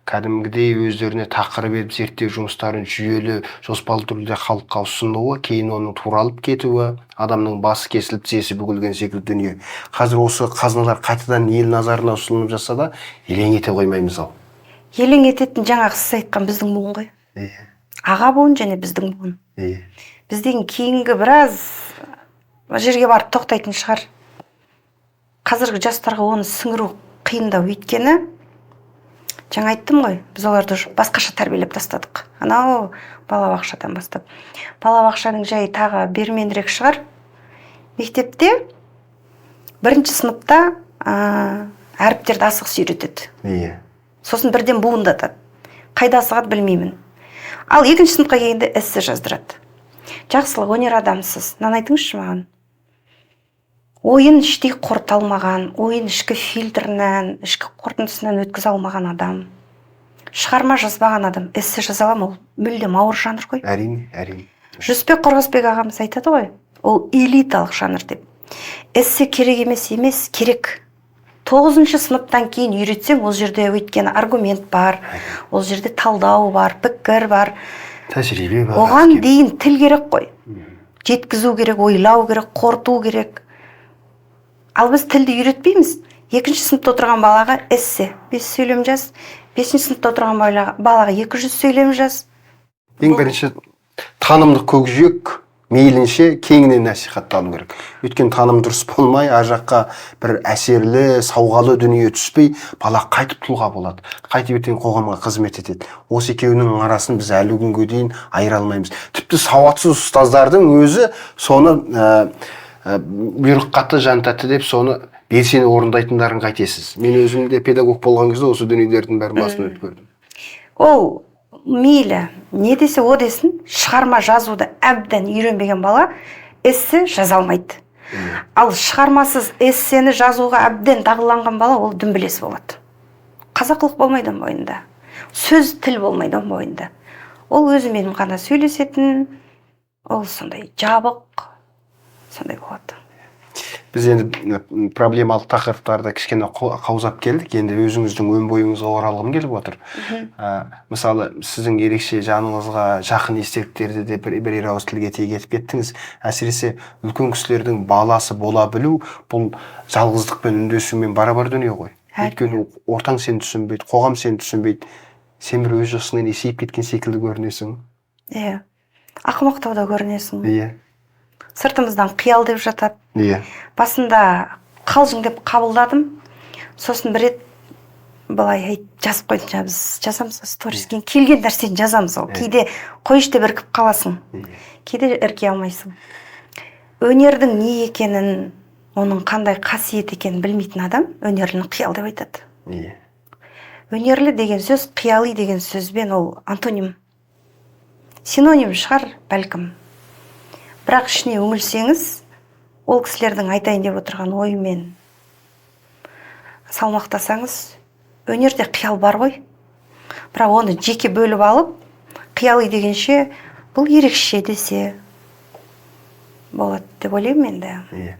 кәдімгідей өздеріне тақырып етіп зерттеу жұмыстарын жүйелі, жоспарлы түрде халыққа ұсынуы, кейін оның туралып кетуі, адамның басы кесіліп, тізесі бүгілген секілді дүние. Қазір осы қазыналар қайтадан ел назарына ұсынылып жатса да, елең ете қоймаймыз ау. Елең ететін жаңағы сіз айтқан біздің буын ғой. Иә. Аға буын және біздің буын. Иә. Бізден кейінгі біраз жерге барып тоқтайтын шығар. Қазіргі жастарға оны сіңіру қиындау, өйткені жаңа айттым ғой, біз оларды басқаша тәрбиелеп тастадық. Анау балабақшадан бастап. Балабақшаның жайы тағы берменірек шығар. Мектепте бірінші сыныпта әріптерді асығыс үйретеді. Иә. Сосын бірден буындатады. Қайда асығады білмеймін. Ал екінші сыныпқа келгенде эссе жаздырады. Жақсылық, өнер адамсыз. Мынаны айтыңызшы маған. Ойын іштей қорыта алмаған, ойын ішкі фильтрінен, ішкі қорытындысынан өткізе алмаған адам, шығарма жазбаған адам эссе жаза ала ма? Ол мүлдем ауыр жанр ғой. Әрине, әрине. Жүсіпбек Қорғасбек ағамыз айтады ғой, ол элиталық жанр деп. Эссе керек емес, емес, керек. 9 сыныптан кейін үйретсең, ол жерде өйткені аргумент бар, ол жерде талдау бар, пікір бар, тәжірибе бар. Оған дейін тіл керек қой. Жеткізу керек, ойлау керек, қорыту керек. Ал біз тілді үйретпейміз. Екінші сыныпта отырған балаға эссе 5 сөйлем жаз, 5 сыныпта отырған балаға 200 сөйлем жаз. Ең бірінші танымдық көкжиек мейлінше кеңінен насихатталу керек. Өйткені таным дұрыс болмай, ар жаққа бір әсерлі, сауғалы дүние түспей, бала қайтып тұлға болады, қайтып ертең қоғамға қызмет етеді. Осы екеуінің арасын біз әлі күнге дейін айыра алмаймыз. Тіпті сауатсыз ұстаздардың өзі соны бұйрық қатты, жан тәтті деп соны белсене орындайтындарын қайтесіз. Мен өзім де педагог болған кезде осы дүниелердің бәрін басынан өткердім. Ол мейлі, не десе о десін, шығарма жазуды әбден үйренбеген бала эссе жаза алмайды. Ал шығармасыз эссені жазуға әбден дағдыланған бала ол дүмбілез болады. Қазақылық болмайды оның бойында. Сөз тіл болмайды оның бойында. Ол өзімен ғана сөйлесетін, ол сондай жабық, сондай болады. Біз енді проблемалық тақырыптарды кішкене қаузап келдік. Енді өзіңіздің өн бойыңызға оралғым келіп отыр. Мысалы, сіздің ерекше жаныңызға жақын естеліктерді де бір ауыз тілге тиек етіп кеттіңіз. Әсіресе үлкен кісілердің баласы бола білу, бұл жалғыздықпен үндесумен барабар дүние ғой. Өйткені ортаң сені түсінбейді, қоғам сені түсінбейді. Сен бір өз жасыңнан есейіп кеткен секілді көрінесің. Иә. Ақымақтау да көрінесің. Иә. Сыртымыздан қиял деп жатады. Иә. Басында қалжың деп қабылдадым. Сосын бір рет былай жазып қойдым, жаңа біз жазамыз сторис, кейін келген нәрсені жазамыз ол. Кейде қойшы деп іркіп қаласың. Кейде ірке алмайсың. Өнердің не екенін, оның қандай қасиет екенін білмейтін адам өнерліні қиял деп айтады. Иә. Өнерлі деген сөз қияли деген сөзбен ол антоним. Синоним шығар бәлкім. Бірақ ішіне үңілсеңіз, ол кісілердің айтайын деп отырған ойымен салмақтасаңыз, өнерде қиял бар ғой. Бірақ оны жеке бөліп алып, қияли дегенше, бұл ерекше десе болады деп ойлаймын енді. Иә.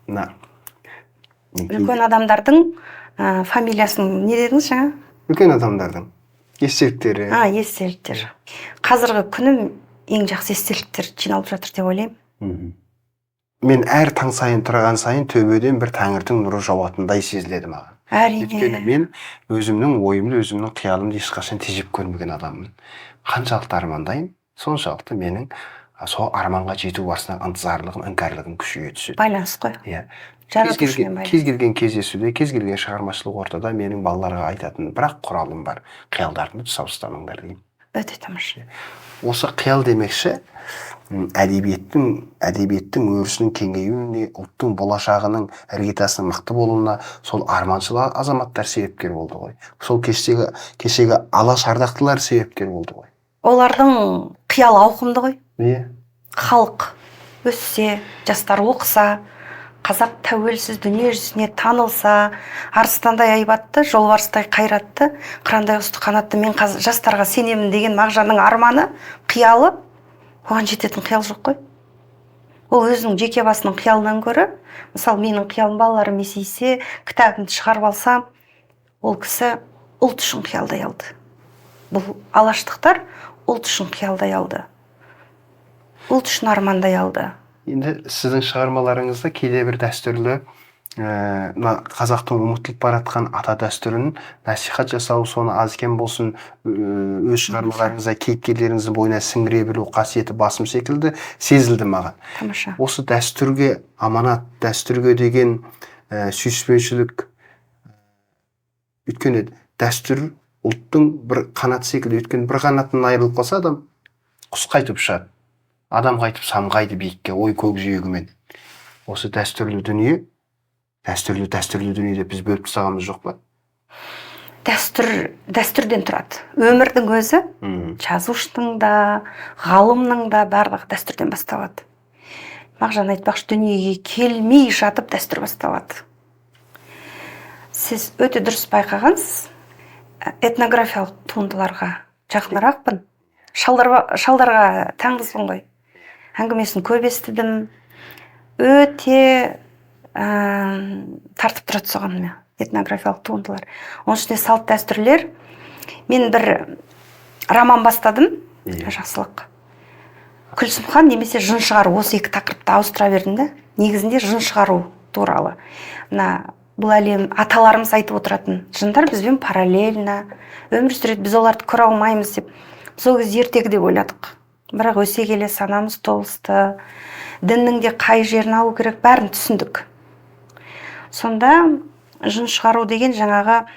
Мына үлкен адамдардың фамилиясын не дедіңіз жаңа? Үлкен адамдардың естеліктері. Естеліктер. Қазіргі күнім ең жақсы естеліктер жиналып жатыр деп ойлаймын. Мен әр таң сайын тұрған сайын төбеден бір тәңірдің нұры жауатындай сезіледі маған. Әрине. Өйткені мен өзімнің ойымды, өзімнің қиялымды ешқашан тежеп көрмеген адаммын. Қаншалықты армандаймын, соншалықты менің сол арманға жету барысында ынтызарлығым, іңкәрлігім күшейе түседі. Байланыс қой. Иә. Кез келген кездесуде, кез келген шығармашылық ортада менің балаларға айтатын бірақ құралым бар. Қиялдарыңды тұсау ұстамаңдар деймін. Өте тамаша. Осы қиял демекші, әдебиеттің өрісінің кеңеюіне, ұлттың болашағының іргетасының мықты болуына сол арманшыл азаматтар себепкер болды ғой. Сол кешегі алаш ардақтылар себепкер болды ғой. Олардың қиялы ауқымды ғой. Иә. Халық өссе, жастар оқыса, Қазақ тәуелсіз дүние жүзіне танылса, арыстандай айбатты, жолбарыстай қайратты, қырандай құсты қанатты мен жастарға сенемін деген Мағжанның арманы, қиялы, оған жететін қиял жоқ қой. Ол өзінің жеке басының қиялынан гөрі, мысалы, менің қиялым балаларым есейсе, кітабымды шығарып алсам, ол кісі ұлт үшін қиялдай алды. Бұл алаштықтар ұлт үшін қиялдай алды. Ұлт үшін армандай алды. Енді сіздің шығармаларыңызда кейде бір дәстүрлі, мына қазақтың ұмытылып баратқан ата дәстүрін насихат жасау, соны аз кем болсын өз шығармаларыңызда кейіпкерлеріңіздің бойына сіңіре білу қасиеті басым секілді сезілді маған. Тамаша. Осы дәстүрге аманат, дәстүрге деген сүйіспеншілік, өйткені дәстүр ұлттың бір қанаты секілді, өйткені бір қанатынан айырылып қалса адам құс қайтып ұшады, адам қайтып самғайды биікке, ой көкжиегімен. Осы дәстүрлі дүние, дәстүрлі дүние деп біз бөліп тастағанымыз жоқ па? Дәстүр дәстүрден тұрады. Өмірдің өзі, жазушының да, ғалымның да барлығы дәстүрден басталады. Мағжан айтпақшы, дүниеге келмей жатып дәстүр басталады. Сіз өте дұрыс байқағансыз. Этнографиялық туындыларға жақынырақпын. Шалдарға таңғызбын ғой. Әңгімесін көп естідім. Өте тартып тұрады соған этнографиялық туындылар. Оның ішінде салт дәстүрлер. Мен бір роман бастадым, Жақсылық. Күлсімхан немесе жын шығару, осы екі тақырыпты ауыстыра бердім да. Негізінде жын шығару туралы. Мына бұл әлем аталарымыз айтып отыратын жындар бізбен параллельно өмір сүреді, біз оларды көре алмаймыз деп. Біз ол кезде ертегі деп ойладық. Бірақ өсе келе санамыз толысты, діннің де қай жерін алу керек бәрін түсіндік. Сонда жын шығару деген жаңағы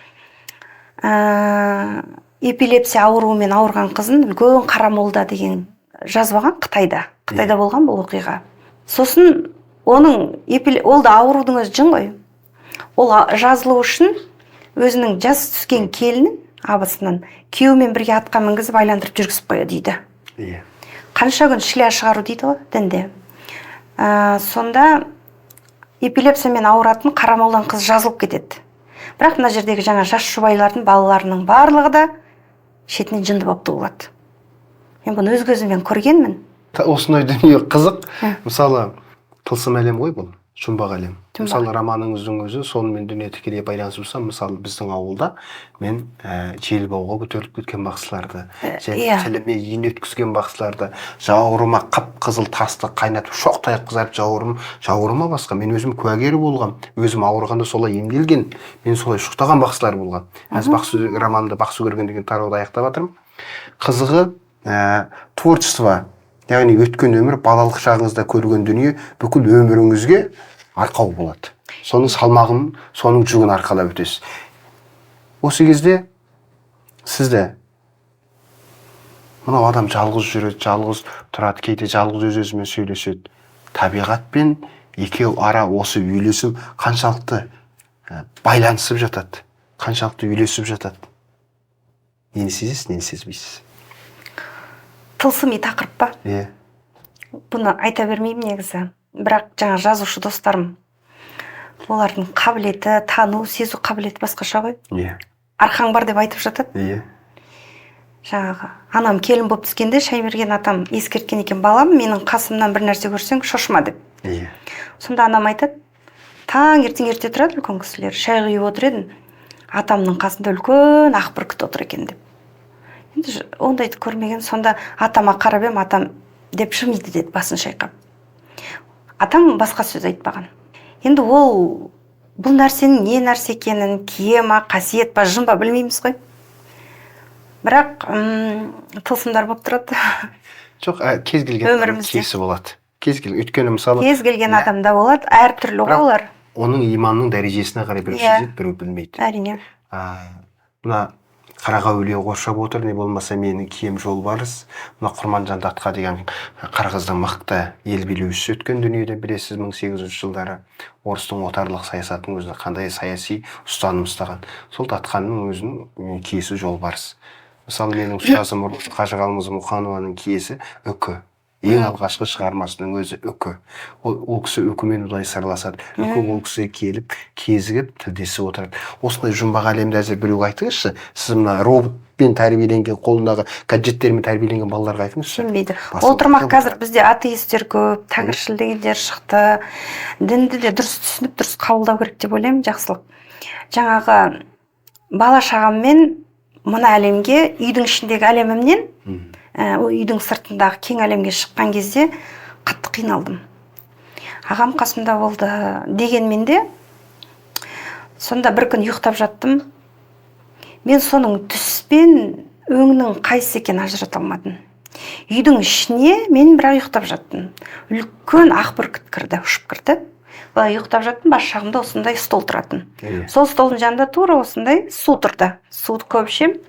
эпилепсия ауруымен ауырған қызын үлкен қарамолда деген жазып алған Қытайда. Қытайда болған бұл оқиға. Сосын оның ол да аурудың өзі жын ғой. Ол жазылу үшін өзінің жас түскен келінін абысынан күйеуімен бірге атқа мінгізіп айландырып жүргізіп қояды дейді. Қанша күн шіля шығару дейді ғой дінде. Сонда эпилепсиямен ауыратын қарамолдан қыз жазылып кетеді. Бірақ мына жердегі жаңа жас жұбайлардың балаларының барлығы да шетінен жынды болып туылады. Мен бұны өз көзіммен көргенмін. Осындай дүние қызық. Мысалы, тылсым әлем ғой бұл, жұмбақ әлем. Мысалы, романыңыздың өзі сонымен дүние тікелей байланысып тұрса, мысалы, біздің ауылда мен желбауға көтеріліп кеткен бақсыларды, және тіліме ине өткізген бақсыларды, жауырыма қып-қызыл тасты қайнатып, шоқтай қызарып жауырыма басқа. Мен өзім куәгері болғам, өзім ауырғанда солай емделген, мен солай шұқтаған бақсылар болған. Қазір бақсы романымда бақсы көрген деген тарауды аяқтап жатырмын. Қызығы, творчество, яғни өткен өмір, балалық шағыңызда көрген дүние бүкіл өміріңізге арқау болады. Соның салмағын, соның жүгін арқалап өтесіз. Осы кезде сізді мынау адам жалғыз жүреді, жалғыз тұрады, кейде жалғыз өз-өзімен сөйлеседі. Табиғатпен екеу ара осы үйлесім қаншалықты байланысып жатады, қаншалықты үйлесіп жатады. Нені сезесіз, нені сезбейсіз? Тылсыми тақырып па? Бұны айта бермеймін негізі. Бірақ жаңа жазушы достарым, олардың қабілеті, тану, сезу қабілеті басқаша ғой. Арқаң бар деп айтып жатады. Жаңағы анам келін болып түскенде Шаймерген атам ескерткен екен, балам, менің қасымнан бір нәрсе көрсең шошыма деп. Сонда анам айтады, таңертең ерте тұрады үлкен кісілер, шай құйып отыр едім, атамның қасында үлкен ақ бүркіт отыр екен деп. Енді ондайды көрмеген, сонда атама қарап ем, атам деп жымиды деді басын шайқап. Атам басқа сөз айтпаған. Енді ол бұл нәрсенің не нәрсе екенін, кие ма, қасиет па, жын ба білмейміз ғой. Бірақ тылсымдар болып тұрады. Жоқ, кез келген өмірімізде киесі болады. Кез келген, өйткені мысалы кез келген адамда болады, әртүрлі ғой олар. Оның иманның дәрежесіне қарай біреу сезеді, біреу білмейді. Әрине. Мына Қараға өле қоршап отыр, не болмаса менің кием жолбарыс. Мына Құрманжан Датқа деген қырғыздың мықты ел билеушісі өткен дүниеден білесіз, 1800 жылдары орыстың отарлық саясатының өзіне қандай саяси ұстаным ұстаған. Сол Датқаның өзінің киесі жолбарыс. Мысалы, менің ұстазым Қажығалымыз Мұқанованың киесі үкі. Ең алғашқы шығармасының өзі Үкі. Ол кісі Үкімен ұдайы сырласады. Үкі ол кісіге келіп, кезігіп, тілдесіп отырады. Осындай жұмбақ әлемді әзір біреуге айтыңызшы. Сіз мына роботпен тәрбиеленген, қолындағы гаджеттермен тәрбиеленген балаларға айтыңызшы. Сенбейді. Ол тұрмақ қазір бізде атеисттер көп, тәңіршіл дегендер шықты. Дінді де дұрыс түсініп, дұрыс қабылдау керек деп ойлаймын, Жақсылық. Жаңағы бала шағаммен мына әлемге, үйдің ішіндегі әлемімнен үйдің сыртындағы кең әлемге шыққан кезде қатты қиналдым. Ағам қасымда болды дегенмен де, сонда бір күн ұйықтап жаттым. Мен соның түс пен өңнің қайсысы екенін ажырата алмадым. Үйдің ішіне мен бірақ ұйықтап жаттым. Үлкен ақ бүркіт кірді, ұшып кірді. Былай ұйықтап жаттым, бас жағымда осындай стол тұратын. Сол столдың жанында тура осындай су тұрды. Суды көп ішемін.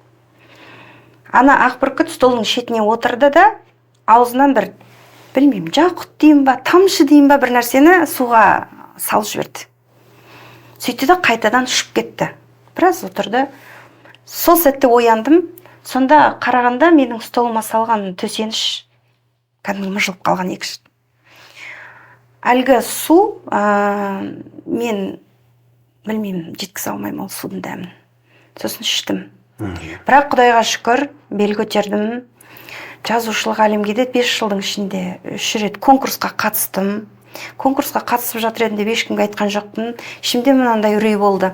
Ана ақ бүркіт столдың шетіне отырды да, аузынан бір, білмеймін, жақұт деймін ба, тамшы деймін ба, бір нәрсені суға салып жіберді. Сөйтті де қайтадан ұшып кетті. Біраз отырды. Сол сәтте ояндым. Сонда қарағанда менің столыма салған төсеніш кәдімгі мыжылып қалған екі. Әлгі су, мен білмеймін, жеткізе алмаймын ол судың дәмін. Сосын іштім. Бірақ Құдайға шүкір, бел көтердім. Жазушылық әлемге де 5 жылдың ішінде 3 рет конкурсқа қатыстым. Конкурсқа қатысып жатыр едім деп ешкімге айтқан жоқпын. Ішімде мынандай үрей болды.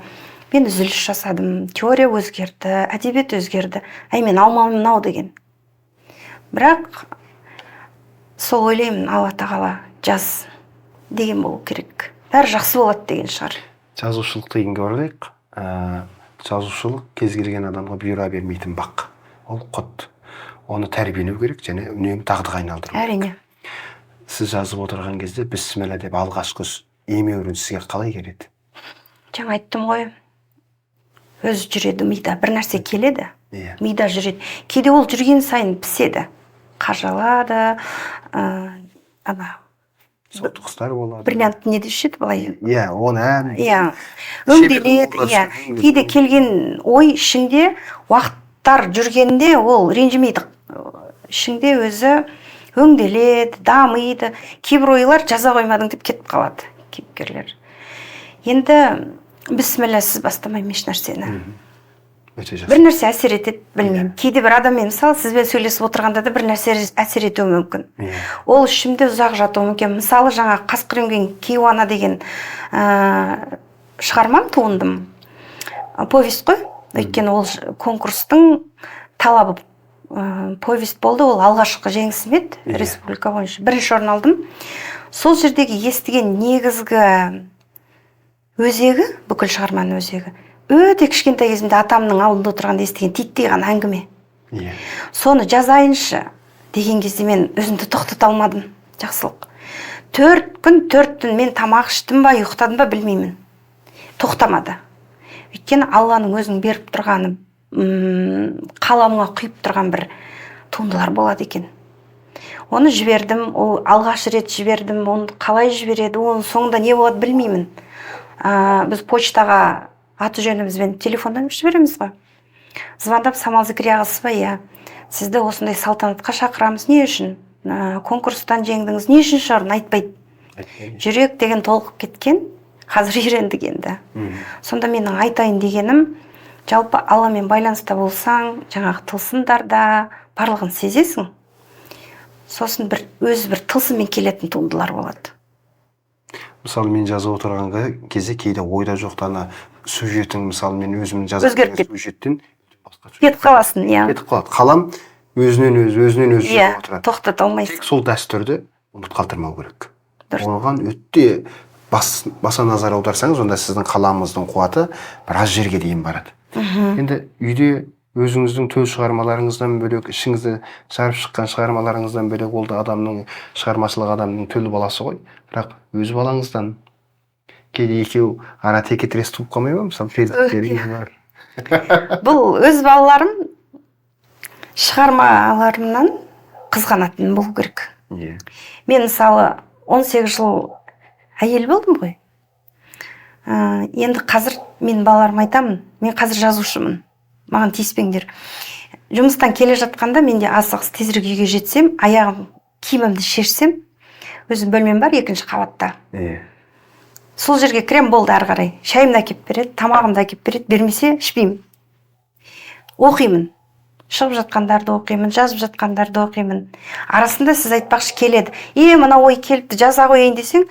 Мен үзіліс жасадым, теория өзгерді, әдебиет өзгерді. Әй, мен алмамын ау деген. Бірақ сол ойлаймын, Алла тағала жаз деген болу керек. Бәрі жақсы болады деген шығар. Жазушылық дегенге оралайық. Жазушылық кез келген адамға бұйыра бермейтін бақ. Ол құт. Оны тәрбиелеу керек және үнемі дағдыға айналдыру керек. Әрине. Сіз жазып отырған кезде бісміллә деп алғашқы емеурін сізге қалай келеді? Жаңа айттым ғой. Өзі жүреді мида. Бір нәрсе келеді. Мида жүреді. Кейде ол жүрген сайын піседі. Қажалады, ана соқтығыстар болады. Бриллиант не деуші еді былай? Иә, оны ән. Иә. Өңделеді, иә. Кейде келген ой ішіңде уақыттар жүргенде ол ренжімейді. Ішіңде өзі өңделеді, дамиды. Кейбір ойлар жаза қоймадың деп кетіп қалады кейіпкерлер. Енді бісмілләсіз бастамаймын еш нәрсені. Өте жақсы. Бір нәрсе әсер етеді, білмеймін. Кейде бір адаммен, мысалы, сізбен сөйлесіп отырғанда да бір нәрсе әсер етуі мүмкін. Ол ішімде ұзақ жатуы мүмкін. Мысалы, жаңа Қасқыр емген кейуана деген шығармам, туындым. Повесть қой. Өйткені ол конкурстың талабы повесть болды. Ол алғашқы жеңісім еді республика бойынша. Бірінші орын алдым. Сол жердегі естіген негізгі өзегі, бүкіл шығарманың өзегі, өте кішкентай кезімде атамның алдында отырғанда естіген титтей ғана әңгіме. Соны жазайыншы деген кезде мен өзімді тоқтата алмадым, Жақсылық. 4 күн, 4 түн мен тамақ іштім ба, ұйықтадым ба, білмеймін. Тоқтамады. Өйткені Алланың өзінің беріп тұрғаны, қаламыңа құйып тұрған бір туындылар болады екен. Оны жібердім, ол алғаш рет жібердім, оны қалай жібереді, оның соңында не болады білмеймін. Біз почтаға аты жөнімізбен телефоннан жібереміз ғой. Звондап, Самал Зікірия ағасы ба, иә, сізді осындай салтанатқа шақырамыз, не үшін? Конкурстан жеңдіңіз, не үшін орын айтпайды. Айтпайды. Жүрек деген толқып кеткен, қазір үйрендік енді. Сонда менің айтайын дегенім, жалпы Алламен байланыста болсаң, жаңағы тылсымдарда барлығын сезесің. Сосын бір өз бір тылсыммен келетін туындылар болады. Мысалы, мен жазып отырған кезде кейде ойда жоқта ана сюжетің, мысалы, мен өзімнің жазып Өзгеріп отырған сюжеттен басқа сюжет кетіп қаласың, иә. Кетіп қалады. Қалам өзінен өзі, өзінен өзі Иә, жүріп отырады. тоқтата алмайсың. Тек сол дәстүрді ұмыт қалдырмау керек. Дұрыс. Оған өте баса назар аударсаңыз, онда сіздің қаламыңыздың қуаты біраз жерге дейін барады. Енді үйде өзіңіздің төл шығармаларыңыздан бөлек, ішіңізді жарып шыққан шығармаларыңыздан бөлек, ол да адамның шығармашылық, адамның төл баласы ғой. Бірақ өз балаңыздан кейде екеу ара текетірес туып қалмай ма, мысалы, перзенттеріңіз бар. Бұл өз балаларым шығармаларымнан қызғанатын болу керек. Мен, мысалы, 18 жыл әйел болдым ғой. Енді қазір мен балаларыма айтамын, мен қазір жазушымын, маған тиіспеңдер. Жұмыстан келе жатқанда менде асығыс, тезірек үйге жетсем, аяғым Киімімді шешсем, өзім бөлмем бар екінші қабатта. Иә. Сол жерге кірем, болды, ары қарай. Шайымды әкеп береді, тамағымды әкеп береді, бермесе ішпеймін. Оқимын. Шығып жатқандарды оқимын, жазып жатқандарды оқимын. Арасында сіз айтпақшы келеді. Мына ой келіпті, жаза қояйын десең,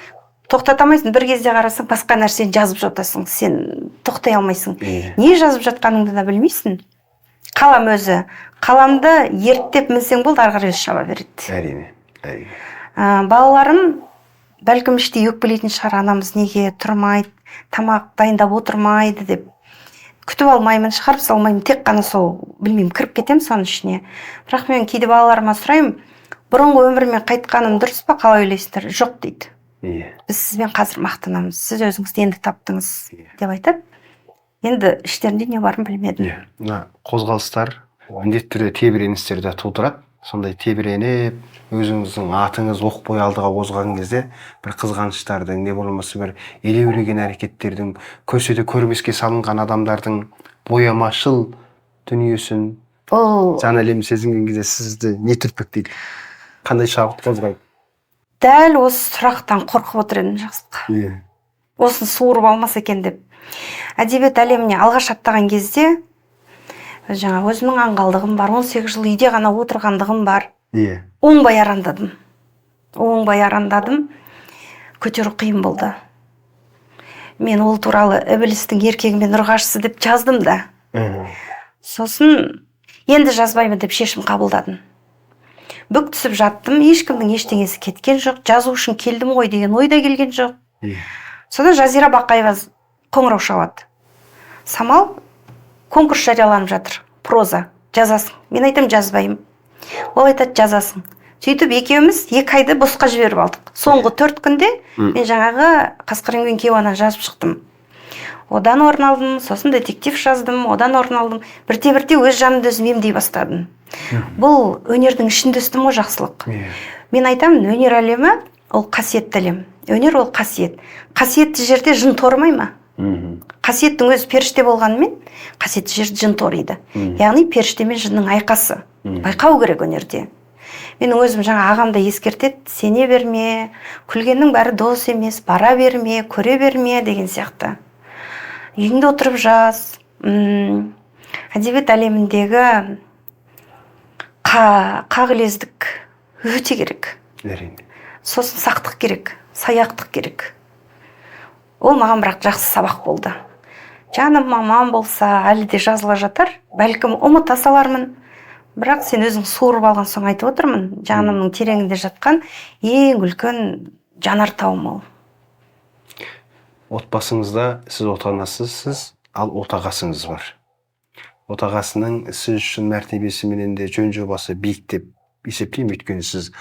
тоқтата алмайсың. Бір кезде қарасаң, басқа нәрсені жазып жатасың. Сен тоқтай алмайсың. Не жазып жатқаныңды да білмейсің. Қалам өзі. Қаламды ерттеп мінсең болды, ары қарай өзі шаба береді. Әрине, әрине. Балаларым бәлкім іштей өкпелейтін шығар, анамыз неге тұрмайды, тамақ дайындап отырмайды деп. Күтіп алмаймын, шығарып салмаймын, тек қана сол, білмеймін, кіріп кетемін соның ішіне. Бірақ мен кейде балаларыма сұраймын, бұрынғы өміріме қайтқаным дұрыс па, қалай ойлайсыздар? Жоқ дейді. Біз сізбен қазір мақтанамыз, сіз өзіңізді енді таптыңыз деп айтады. Енді іштерінде не барын білмедім. Мына қозғалыстар міндетті түрде тебіреністерді тудырады. Сондай тебіреніп, өзіңіздің атыңыз оқ бойы алдыға озған кезде бір қызғаныштардың, не болмаса бір елеуреген әрекеттердің, көрсе де көрмеске салынған адамдардың боямашыл дүниесін, ол жан әлемін сезінген кезде сізді не түртпектейді? Қандай шабыт қозғайды? Дәл осы сұрақтан қорқып отыр едім, Жақсылық. Осыны суырып алмас екен деп. Әдебиет әлеміне алғаш аттаған кезде жаңа өзімнің аңғалдығым бар, 18 жыл үйде ғана отырғандығым бар. Оңбай арандадым. Оңбай арандадым. Көтеру қиын болды. Мен ол туралы ібілістің еркегі мен ұрғашысы деп жаздым да. Сосын енді жазбаймын деп шешім қабылдадым. Бүк түсіп жаттым, ешкімнің ештеңесі кеткен жоқ, жазу үшін келдім ғой деген ой да келген жоқ. Содан Жазира Бақаева қоңырау шалады. Самал, конкурс жарияланып жатыр, проза, жазасың. Мен айтамын, жазбаймын. Ол айтады, жазасың. Сөйтіп екеуміз 2 айды босқа жіберіп алдық. Соңғы 4 күнде мен жаңағы Қасқыр інген кейуананы жазып шықтым. Одан орын алдым, сосын детектив жаздым, одан орын алдым. Бірте-бірте өз жанымды өзім емдей бастадым. Бұл өнердің ішінде өстім ғой, Жақсылық. Мен айтамын, өнер әлемі ол қасиетті әлем. Өнер ол қасиет. Қасиетті жерде жын торымай ма? Қасиеттің өзі періште болғанымен, қасиетті жерде жын ториды. Яғни періште мен жынның айқасы. Байқау керек өнерде. Менің өзім жаңа ағам да ескертеді, сене берме, күлгеннің бәрі дос емес, бара берме, көре берме деген сияқты. Үйіңде отырып жаз. Әдебиет әлеміндегі қағылездік өте керек. Сосын сақтық керек, саяқтық керек. Ол маған бірақ жақсы сабақ болды. Жаным мамам болса, әлі де жазыла жатар, бәлкім ұмыта салармын. Бірақ сен өзің суырып алған соң айтып отырмын, жанымның тереңінде жатқан ең үлкен жанартауым ол. Отбасыңызда сіз отанасызсыз, ал отағасыңыз бар. Отағасының сіз үшін мәртебесі менен де жөн жобасы биік деп есептеймін, өйткені сіз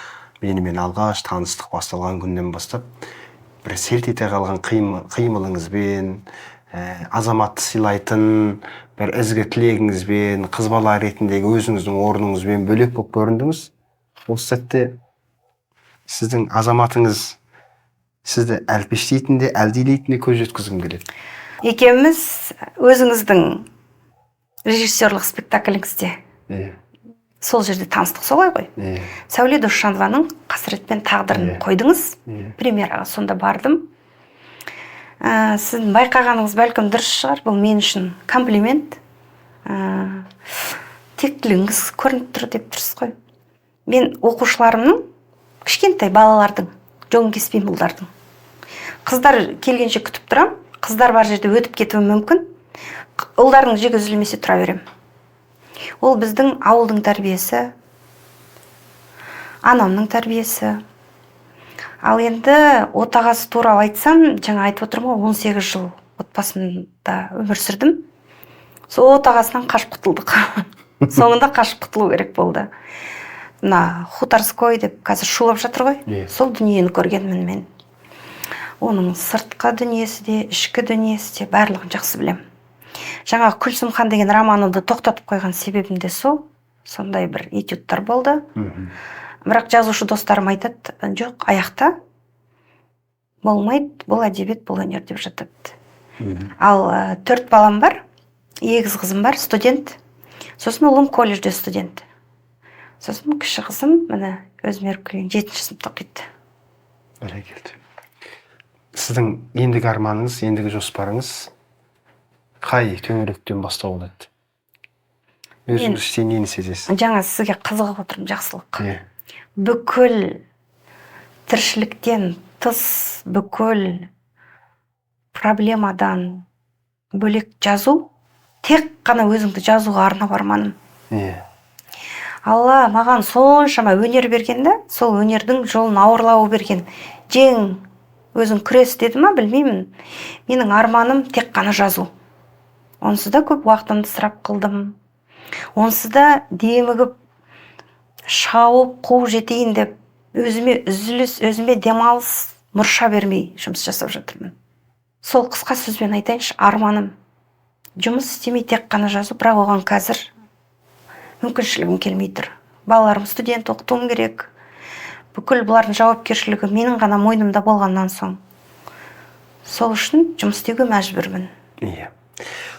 менімен алғаш таныстық басталған күннен бастап бір селт ете қалған қимылыңызбен, азаматты сыйлайтын бір ізгі тілегіңізбен, қыз бала ретіндегі өзіңіздің орныңызбен бөлек болып көріндіңіз. Осы сәтте сіздің азаматыңыз сізді әлпештейтін де, әлдилейтін де көз жеткізгім келеді. Екеуміз өзіңіздің режиссерлық спектакліңізде сол жерде таныстық, солай ғой? Сәуле Досжанованың Қасірет пен тағдырын қойдыңыз. Премьераға сонда бардым. Сіздің байқағаныңыз бәлкім дұрыс шығар, бұл мен үшін комплимент. Тектілігіңіз көрініп тұр деп тұрсыз ғой. Мен оқушыларымның, кішкентай балалардың жолын кеспеймін, ұлдардың. Қыздар келгенше күтіп тұрам, қыздар бар жерде өтіп кетуі мүмкін. Ұлдардың жегі үзілмесе тұра беремін. Ол біздің ауылдың тәрбиесі, анамның тәрбиесі. Ал енді отағасы туралы айтсам, жаңа айтып отырмын ғой, 18 жыл отбасымда өмір сүрдім. Сол отағасынан қашып құтылдық. Соңында қашып құтылу керек болды. Мына хуторской деп қазір шулап жатыр ғой. Сол дүниені көргенмін мен. Оның сыртқы дүниесі де, ішкі дүниесі де, барлығын жақсы білемін. Жаңағы Күлсімхан деген романымды тоқтатып қойған себебім де сол. Сондай бір этюдтар болды. Бірақ жазушы достарым айтады, жоқ, аяқта болмайды, бұл әдебиет, бұл өнер деп жатады. Ал 4 балам бар, егіз қызым бар, студент. Сосын ұлым колледжде студент. Сосын кіші қызым міне өзіме еріп келген 7 сыныпта оқиды. Бәрекелді. Сіздің ендігі арманыңыз, ендігі жоспарыңыз қай төңіректен бастау алады? Өзіңіз іштей нені сезесіз? Жаңа сізге қызығып отырмын, Жақсылық. Иә. Бүкіл тіршіліктен тыс, бүкіл проблемадан бөлек жазу, тек қана өзіңді жазуға арнап арманым. Иә. Алла маған соншама өнер берген да, сол өнердің жолын ауырлауы берген. Жең, өзің күрес деді ма, білмеймін. Менің арманым тек қана жазу. Онсыз да көп уақытымды ысырап қылдым. Онсыз да демігіп, шауып, қуып жетейін деп өзіме үзіліс, өзіме демалыс мұрша бермей жұмыс жасап жатырмын. Сол қысқа сөзбен айтайыншы, арманым жұмыс істемей тек қана жазу, бірақ оған қазір мүмкіншілігім келмей тұр. Балаларым студент, оқытуым керек. Бүкіл бұлардың жауапкершілігі менің ғана мойнымда болғаннан соң. Сол үшін жұмыс істеуге мәжбүрмін. Иә.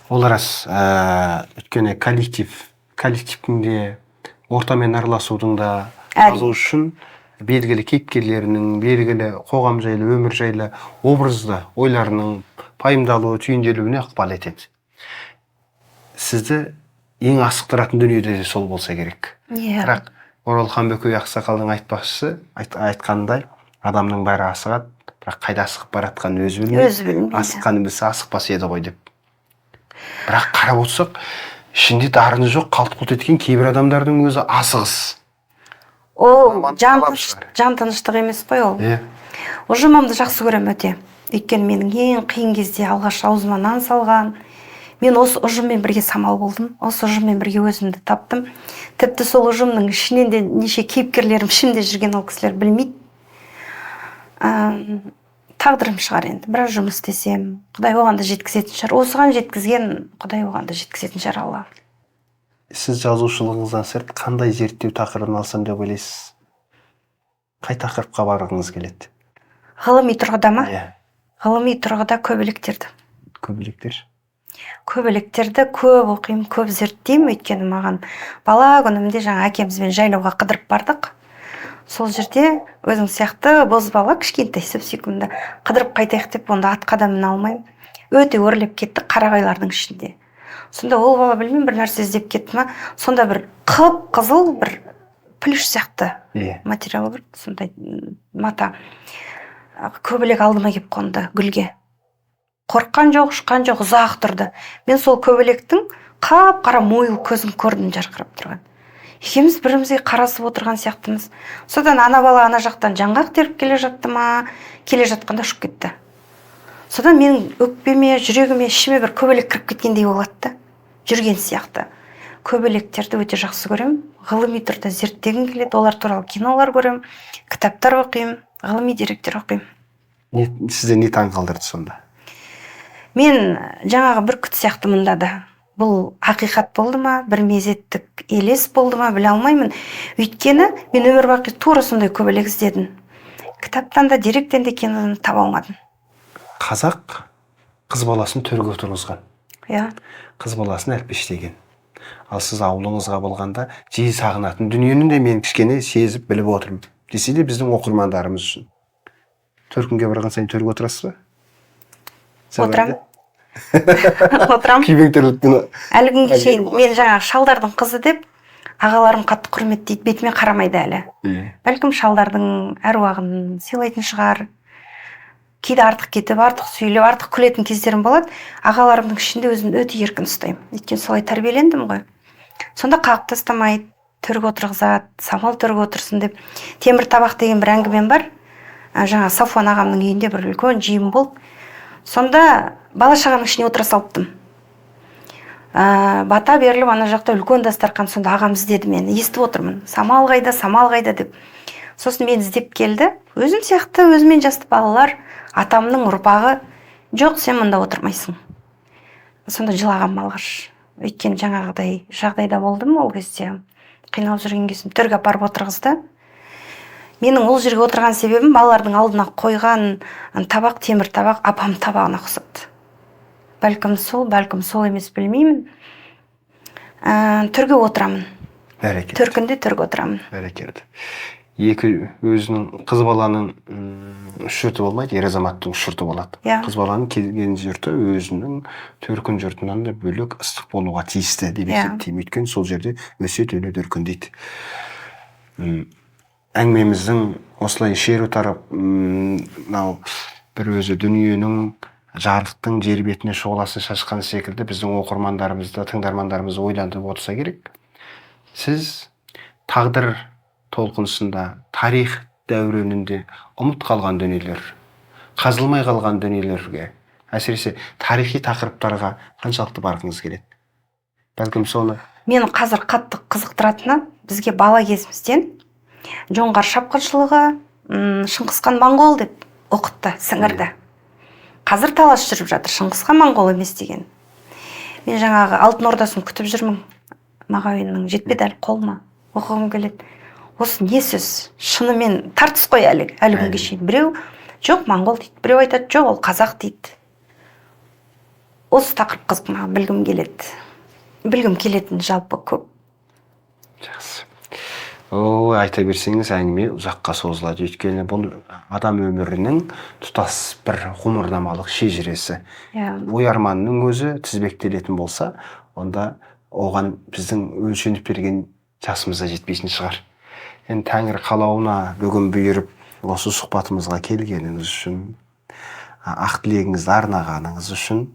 Ол рас, өйткені коллективтің де, ортамен араласудың да жазу үшін белгілі кейіпкерлерінің, белгілі қоғам жайлы, өмір жайлы образды ойларының пайымдалуы, түйінделуіне ықпал етеді. Сізді ең асықтыратын дүние де сол болса керек. Иә. Бірақ Оралхан Бөкей ақсақалдың айтпақшысы, айтқанындай, адамның бәрі асығады, бірақ қайда асығып бара жатқанын өзі білмейді. Өзі білмейді. Асыққанын білсе асықпас еді ғой деп. Бірақ қарап отырсақ, ішінде дарыны жоқ, қалт-құлт еткен кейбір адамдардың өзі асығыс. Ол жан тыныштық емес қой ол. Иә. Ұжымымды жақсы көремін өте. Өйткені менің ең қиын кезде алғаш аузыма нан салған. Мен осы ұжыммен бірге самал болдым, осы ұжыммен бірге өзімді таптым. Тіпті сол ұжымның ішінен де неше кейіпкерлерім ішімде жүрген, ол кісілер білмейді. Тағдырым шығар енді, біраз жұмыс істесем, Құдай оған да жеткізетін шығар. Осыған жеткізген Құдай оған да жеткізетін шығар, Алла. Сіз жазушылығыңыздан сырт қандай зерттеу тақырыбын алсам деп ойлайсыз? Қай тақырыпқа барғыңыз келеді? Ғылыми тұрғыда ма? Иә. Ғылыми тұрғыда көбелектерді. Көбелектер? Көбелектерді көп оқимын, көп зерттеймін, өйткені маған бала күнімде жаңа әкемізбен жайлауға қыдырып бардық. Сол жерде өзің сияқты бозбала, кішкентай сүп-сүйкімді, қыдырып қайтайық деп, онда атқа да міне алмаймын. Өте өрлеп кеттік қарағайлардың ішінде. Сонда ол бала білмеймін бір нәрсе іздеп кетті ма, сонда бір қып-қызыл бір плюш сияқты материал бір сондай мата. Көбелек алдыма келіп қонды гүлге. Қорыққан жоқ, ұшқан жоқ, ұзақ тұрды. Мен сол көбелектің қап-қара мойыл көзін көрдім жарқырап тұрған. Екеуміз бірімізге қарасып отырған сияқтымыз. Содан ана бала ана жақтан жаңғақ теріп келе жатты ма, келе жатқанда ұшып кетті. Содан менің өкпеме, жүрегіме, ішіме бір көбелек кіріп кеткендей болады да, жүрген сияқты. Көбелектерді өте жақсы көремін, ғылыми түрде зерттегім келеді, олар туралы кинолар көремін, кітаптар оқимын, ғылыми деректер оқимын. Сізді не таң қалдырды сонда? Мен жаңағы бүркіт сияқты мұнда да. Бұл ақиқат болды ма, бір мезеттік елес болды ма, біле алмаймын. Өйткені мен өмір бақи тура сондай көбелек іздедім. Кітаптан да, деректен де, кинодан да таба алмадым. Қазақ қыз баласын төрге отырғызған. Иә. Қыз баласын әлпештеген. Ал сіз ауылыңызға болғанда жиі сағынатын дүниені де мен кішкене сезіп біліп отырмын. Десе де біздің оқырмандарымыз үшін. Төркінге барған сайын төрге отырасыз ба? Отырамын. Отырам. Күйбең. Әлі күнге шейін мен жаңағы шалдардың қызы деп ағаларым қатты құрметтейді, бетіме қарамайды әлі. Бәлкім шалдардың әруағын сыйлайтын шығар. Кейде артық кетіп, артық сөйлеп, артық күлетін кездерім болады. Ағаларымның ішінде өзімді өте еркін ұстаймын. Өйткені солай тәрбиелендім ғой. Сонда қағып тастамайды, төрге отырғызады, самал төрге отырсын деп. Темір табақ деген бір әңгімем бар. Жаңа Сафуан ағамның үйінде бір үлкен жиын болды. Сонда бала шағаның ішіне отыра салыптым. Бата беріліп, ана жақта үлкен дастарқан, сонда ағам іздеді мені. Естіп отырмын. Самал қайда, самал қайда деп. Сосын мені іздеп келді. Өзім сияқты, өзімен жасты балалар, атамның ұрпағы. Жоқ, сен мұнда отырмайсың. Сонда жылағам алғаш. Өйткені жаңағыдай жағдайда болдым ол кезде. Қиналып жүрген кезім төрге апарып отырғызды. Менің ол жерге отырған себебім балалардың алдына қойған табақ, темір табақ апам табағына ұқсады. Бәлкім сол, бәлкім сол емес, білмеймін. Төрге отырамын. Бәрекелді. Төркінде төрге отырамын. Бәрекелді. Екі өзінің қыз баланың үш жұрты болмайды, ер азаматтың үш жұрты болады. Иә. Қыз баланың келген жұрты өзінің төркін жұртынан да бөлек ыстық болуға тиісті деп есептеймін. Өйткені сол жерде өседі, өнеді, өркендейді. Әңгімеміздің осылай шеру тарап, мынау бір өзі дүниенің, жарықтың жер бетіне шұғыласын шашқан секілді біздің оқырмандарымызды, тыңдармандарымызды ойландырып отырса керек. Сіз тағдыр толқынысында, тарих дәуренінде ұмыт қалған дүниелер, қазылмай қалған дүниелерге, әсіресе тарихи тақырыптарға қаншалықты барғыңыз келеді? Бәлкім соны... Мені қазір қатты қызықтыратыны, бізге бала кезімізден жоңғар шапқыншылығы, Шыңғысхан моңғол деп оқытты, сіңірді. Қазір талас жүріп жатыр, Шыңғысхан моңғол емес деген. Мен жаңағы Алтын Ордасын күтіп жүрмін, Мағауиннің жетпеді әлі қолыма, оқығым келеді. Осы не сөз? Шынымен тартыс қой әлі күнге шейін. Біреу жоқ моңғол дейді, біреу айтады жоқ ол қазақ дейді. Осы тақырып қызық маған, білгім келеді. Білгім келетін жалпы көп. Жақсы. Ой, айта берсеңіз әңгіме ұзаққа созылады. Өйткені бұл адам өмірінің тұтас бір ғұмырнамалық шежіресі. Ой арманның өзі тізбектелетін болса, онда оған біздің өлшеніп берген жасымыз да жетпейтін шығар. Енді тәңір қалауына бүгін бұйырып осы сұхбатымызға келгеніңіз үшін, ақ тілегіңізді арнағаныңыз үшін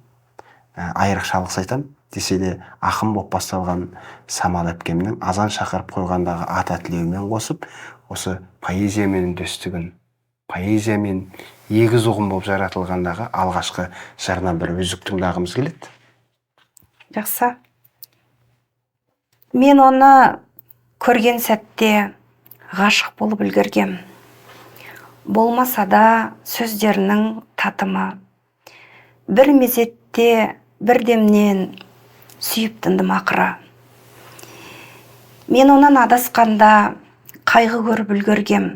айрықша алғыс айтамын. Десе де ақын болып басталған Самал әпкемнің азан шақырып қойғандағы ата тілеуімен қосып, осы поэзиямен үндестігін, поэзиямен егіз ұғым болып жаратылғандағы алғашқы жырынан бір үзік тыңдағымыз келеді. Жақсы. Мен оны көрген сәтте ғашық болып үлгергем. Болмаса да сөздерінің татымы. Бір мезетте, бір демнен сүйіп тындым ақыры. Мен онан адасқанда қайғы көріп үлгергем.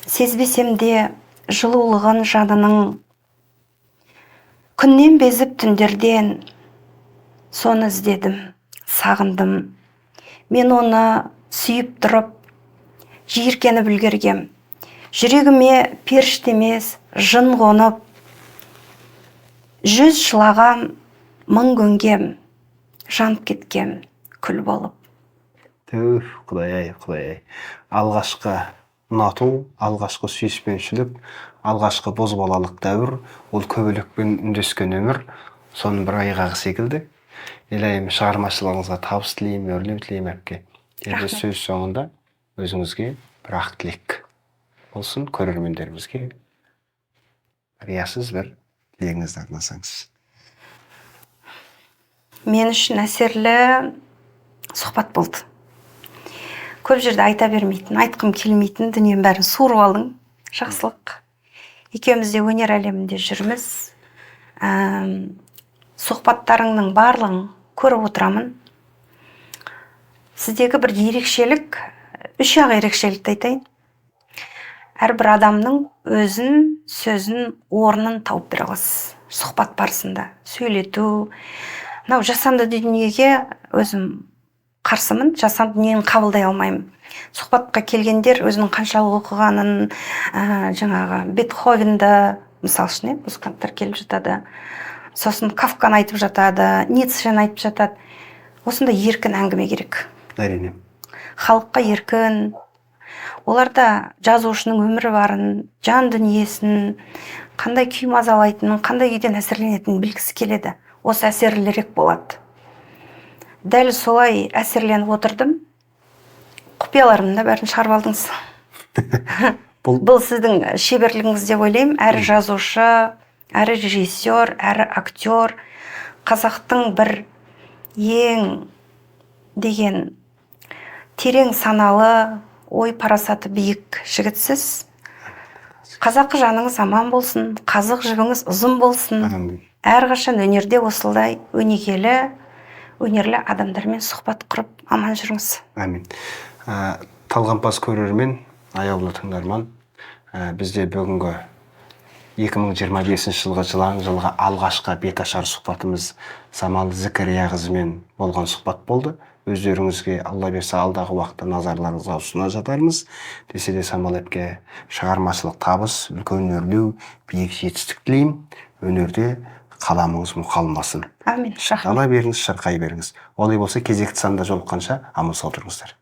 Сезбесем де жылулығын жанының, күннен безіп түндерден соны іздедім, сағындым. Мен оны сүйіп тұрып, жиіркеніп үлгергем. Жүрегіме періште емес, жын қонып, 100 жылағам, 1000 көнгем, жанып кеткем күл болып. Түф, Құдай-ай, Құдай-ай. Алғашқы ұнату, алғашқы сүйіспеншілік, алғашқы бозбалалық дәуір, ол көбелекпен үндескен өмір, соның бір айғағы секілді. Илайым, шығармашылығыңызға табыс тілеймін, өрлеу тілеймін әпке. Енді сөз соңында өзіңізге бір ақ тілек болсын, көрермендерімізге риясыз бір тілегіңізді арнасаңыз. Мен үшін әсерлі сұхбат болды. Көп жерде айта бермейтін, айтқым келмейтін дүниенің бәрін суырып алдың. Жақсылық. Екеуміз де өнер әлемінде жүрміз. Сұхбаттарыңның барлығын көріп отырамын. Сіздегі бір ерекшелік, үш ақ ерекшелікті айтайын. Әрбір адамның өзін, сөзін, орнын тауып бере аласыз. Сұхбат барысында сөйлету. Мынау жасанды дүниеге өзім қарсымын, жасанды дүниені қабылдай алмаймын. Сұхбатқа келгендер өзінің қаншалық оқығанын, жаңағы Бетховенді, мысал үшін, музыканттар келіп жатады. Сосын Кафканы айтып жатады, Ницшені айтып жатады. Осындай еркін әңгіме керек. Әрине. Халыққа еркін. Оларда жазушының өмірі барын, жан дүниесін, қандай күй мазалайтынын, қандай күйден әсерленетінін білгісі келеді. Осы әсерлірек болады. Дәл солай әсерленіп отырдым. Құпияларымды да бәрін шығарып алдыңыз. Бұл сіздің шеберлігіңіз деп ойлаймын. Әрі жазушы, әрі режиссер, әрі актер. Қазақтың бір ең деген терең саналы, ой парасаты биік жігітсіз. Қазақы жаныңыз аман болсын, қазық жібіңіз ұзын болсын. Әрқашан өнерде осылай өнегелі, өнерлі адамдармен сұхбат құрып аман жүріңіз. Әмин. Талғампаз көрермен, аяулы тыңдарман, бізде бүгінгі 2025 жылғы жылан жылға алғашқы беташар сұхбатымыз Самал Зікірияқызымен болған сұхбат болды. Өздеріңізге Алла берсе алдағы уақытта назарларыңызға ұсына жатармыз. Десе де Самал әпке шығармашылық табыс, үлкен өрлеу, биік жетістік тілеймін. Өнерде қаламыңыз мұқалмасын. Әмин, рахмет. Дала беріңіз, шырқай беріңіз. Олай болса кезекті санда жолыққанша аман сау тұрыңыздар.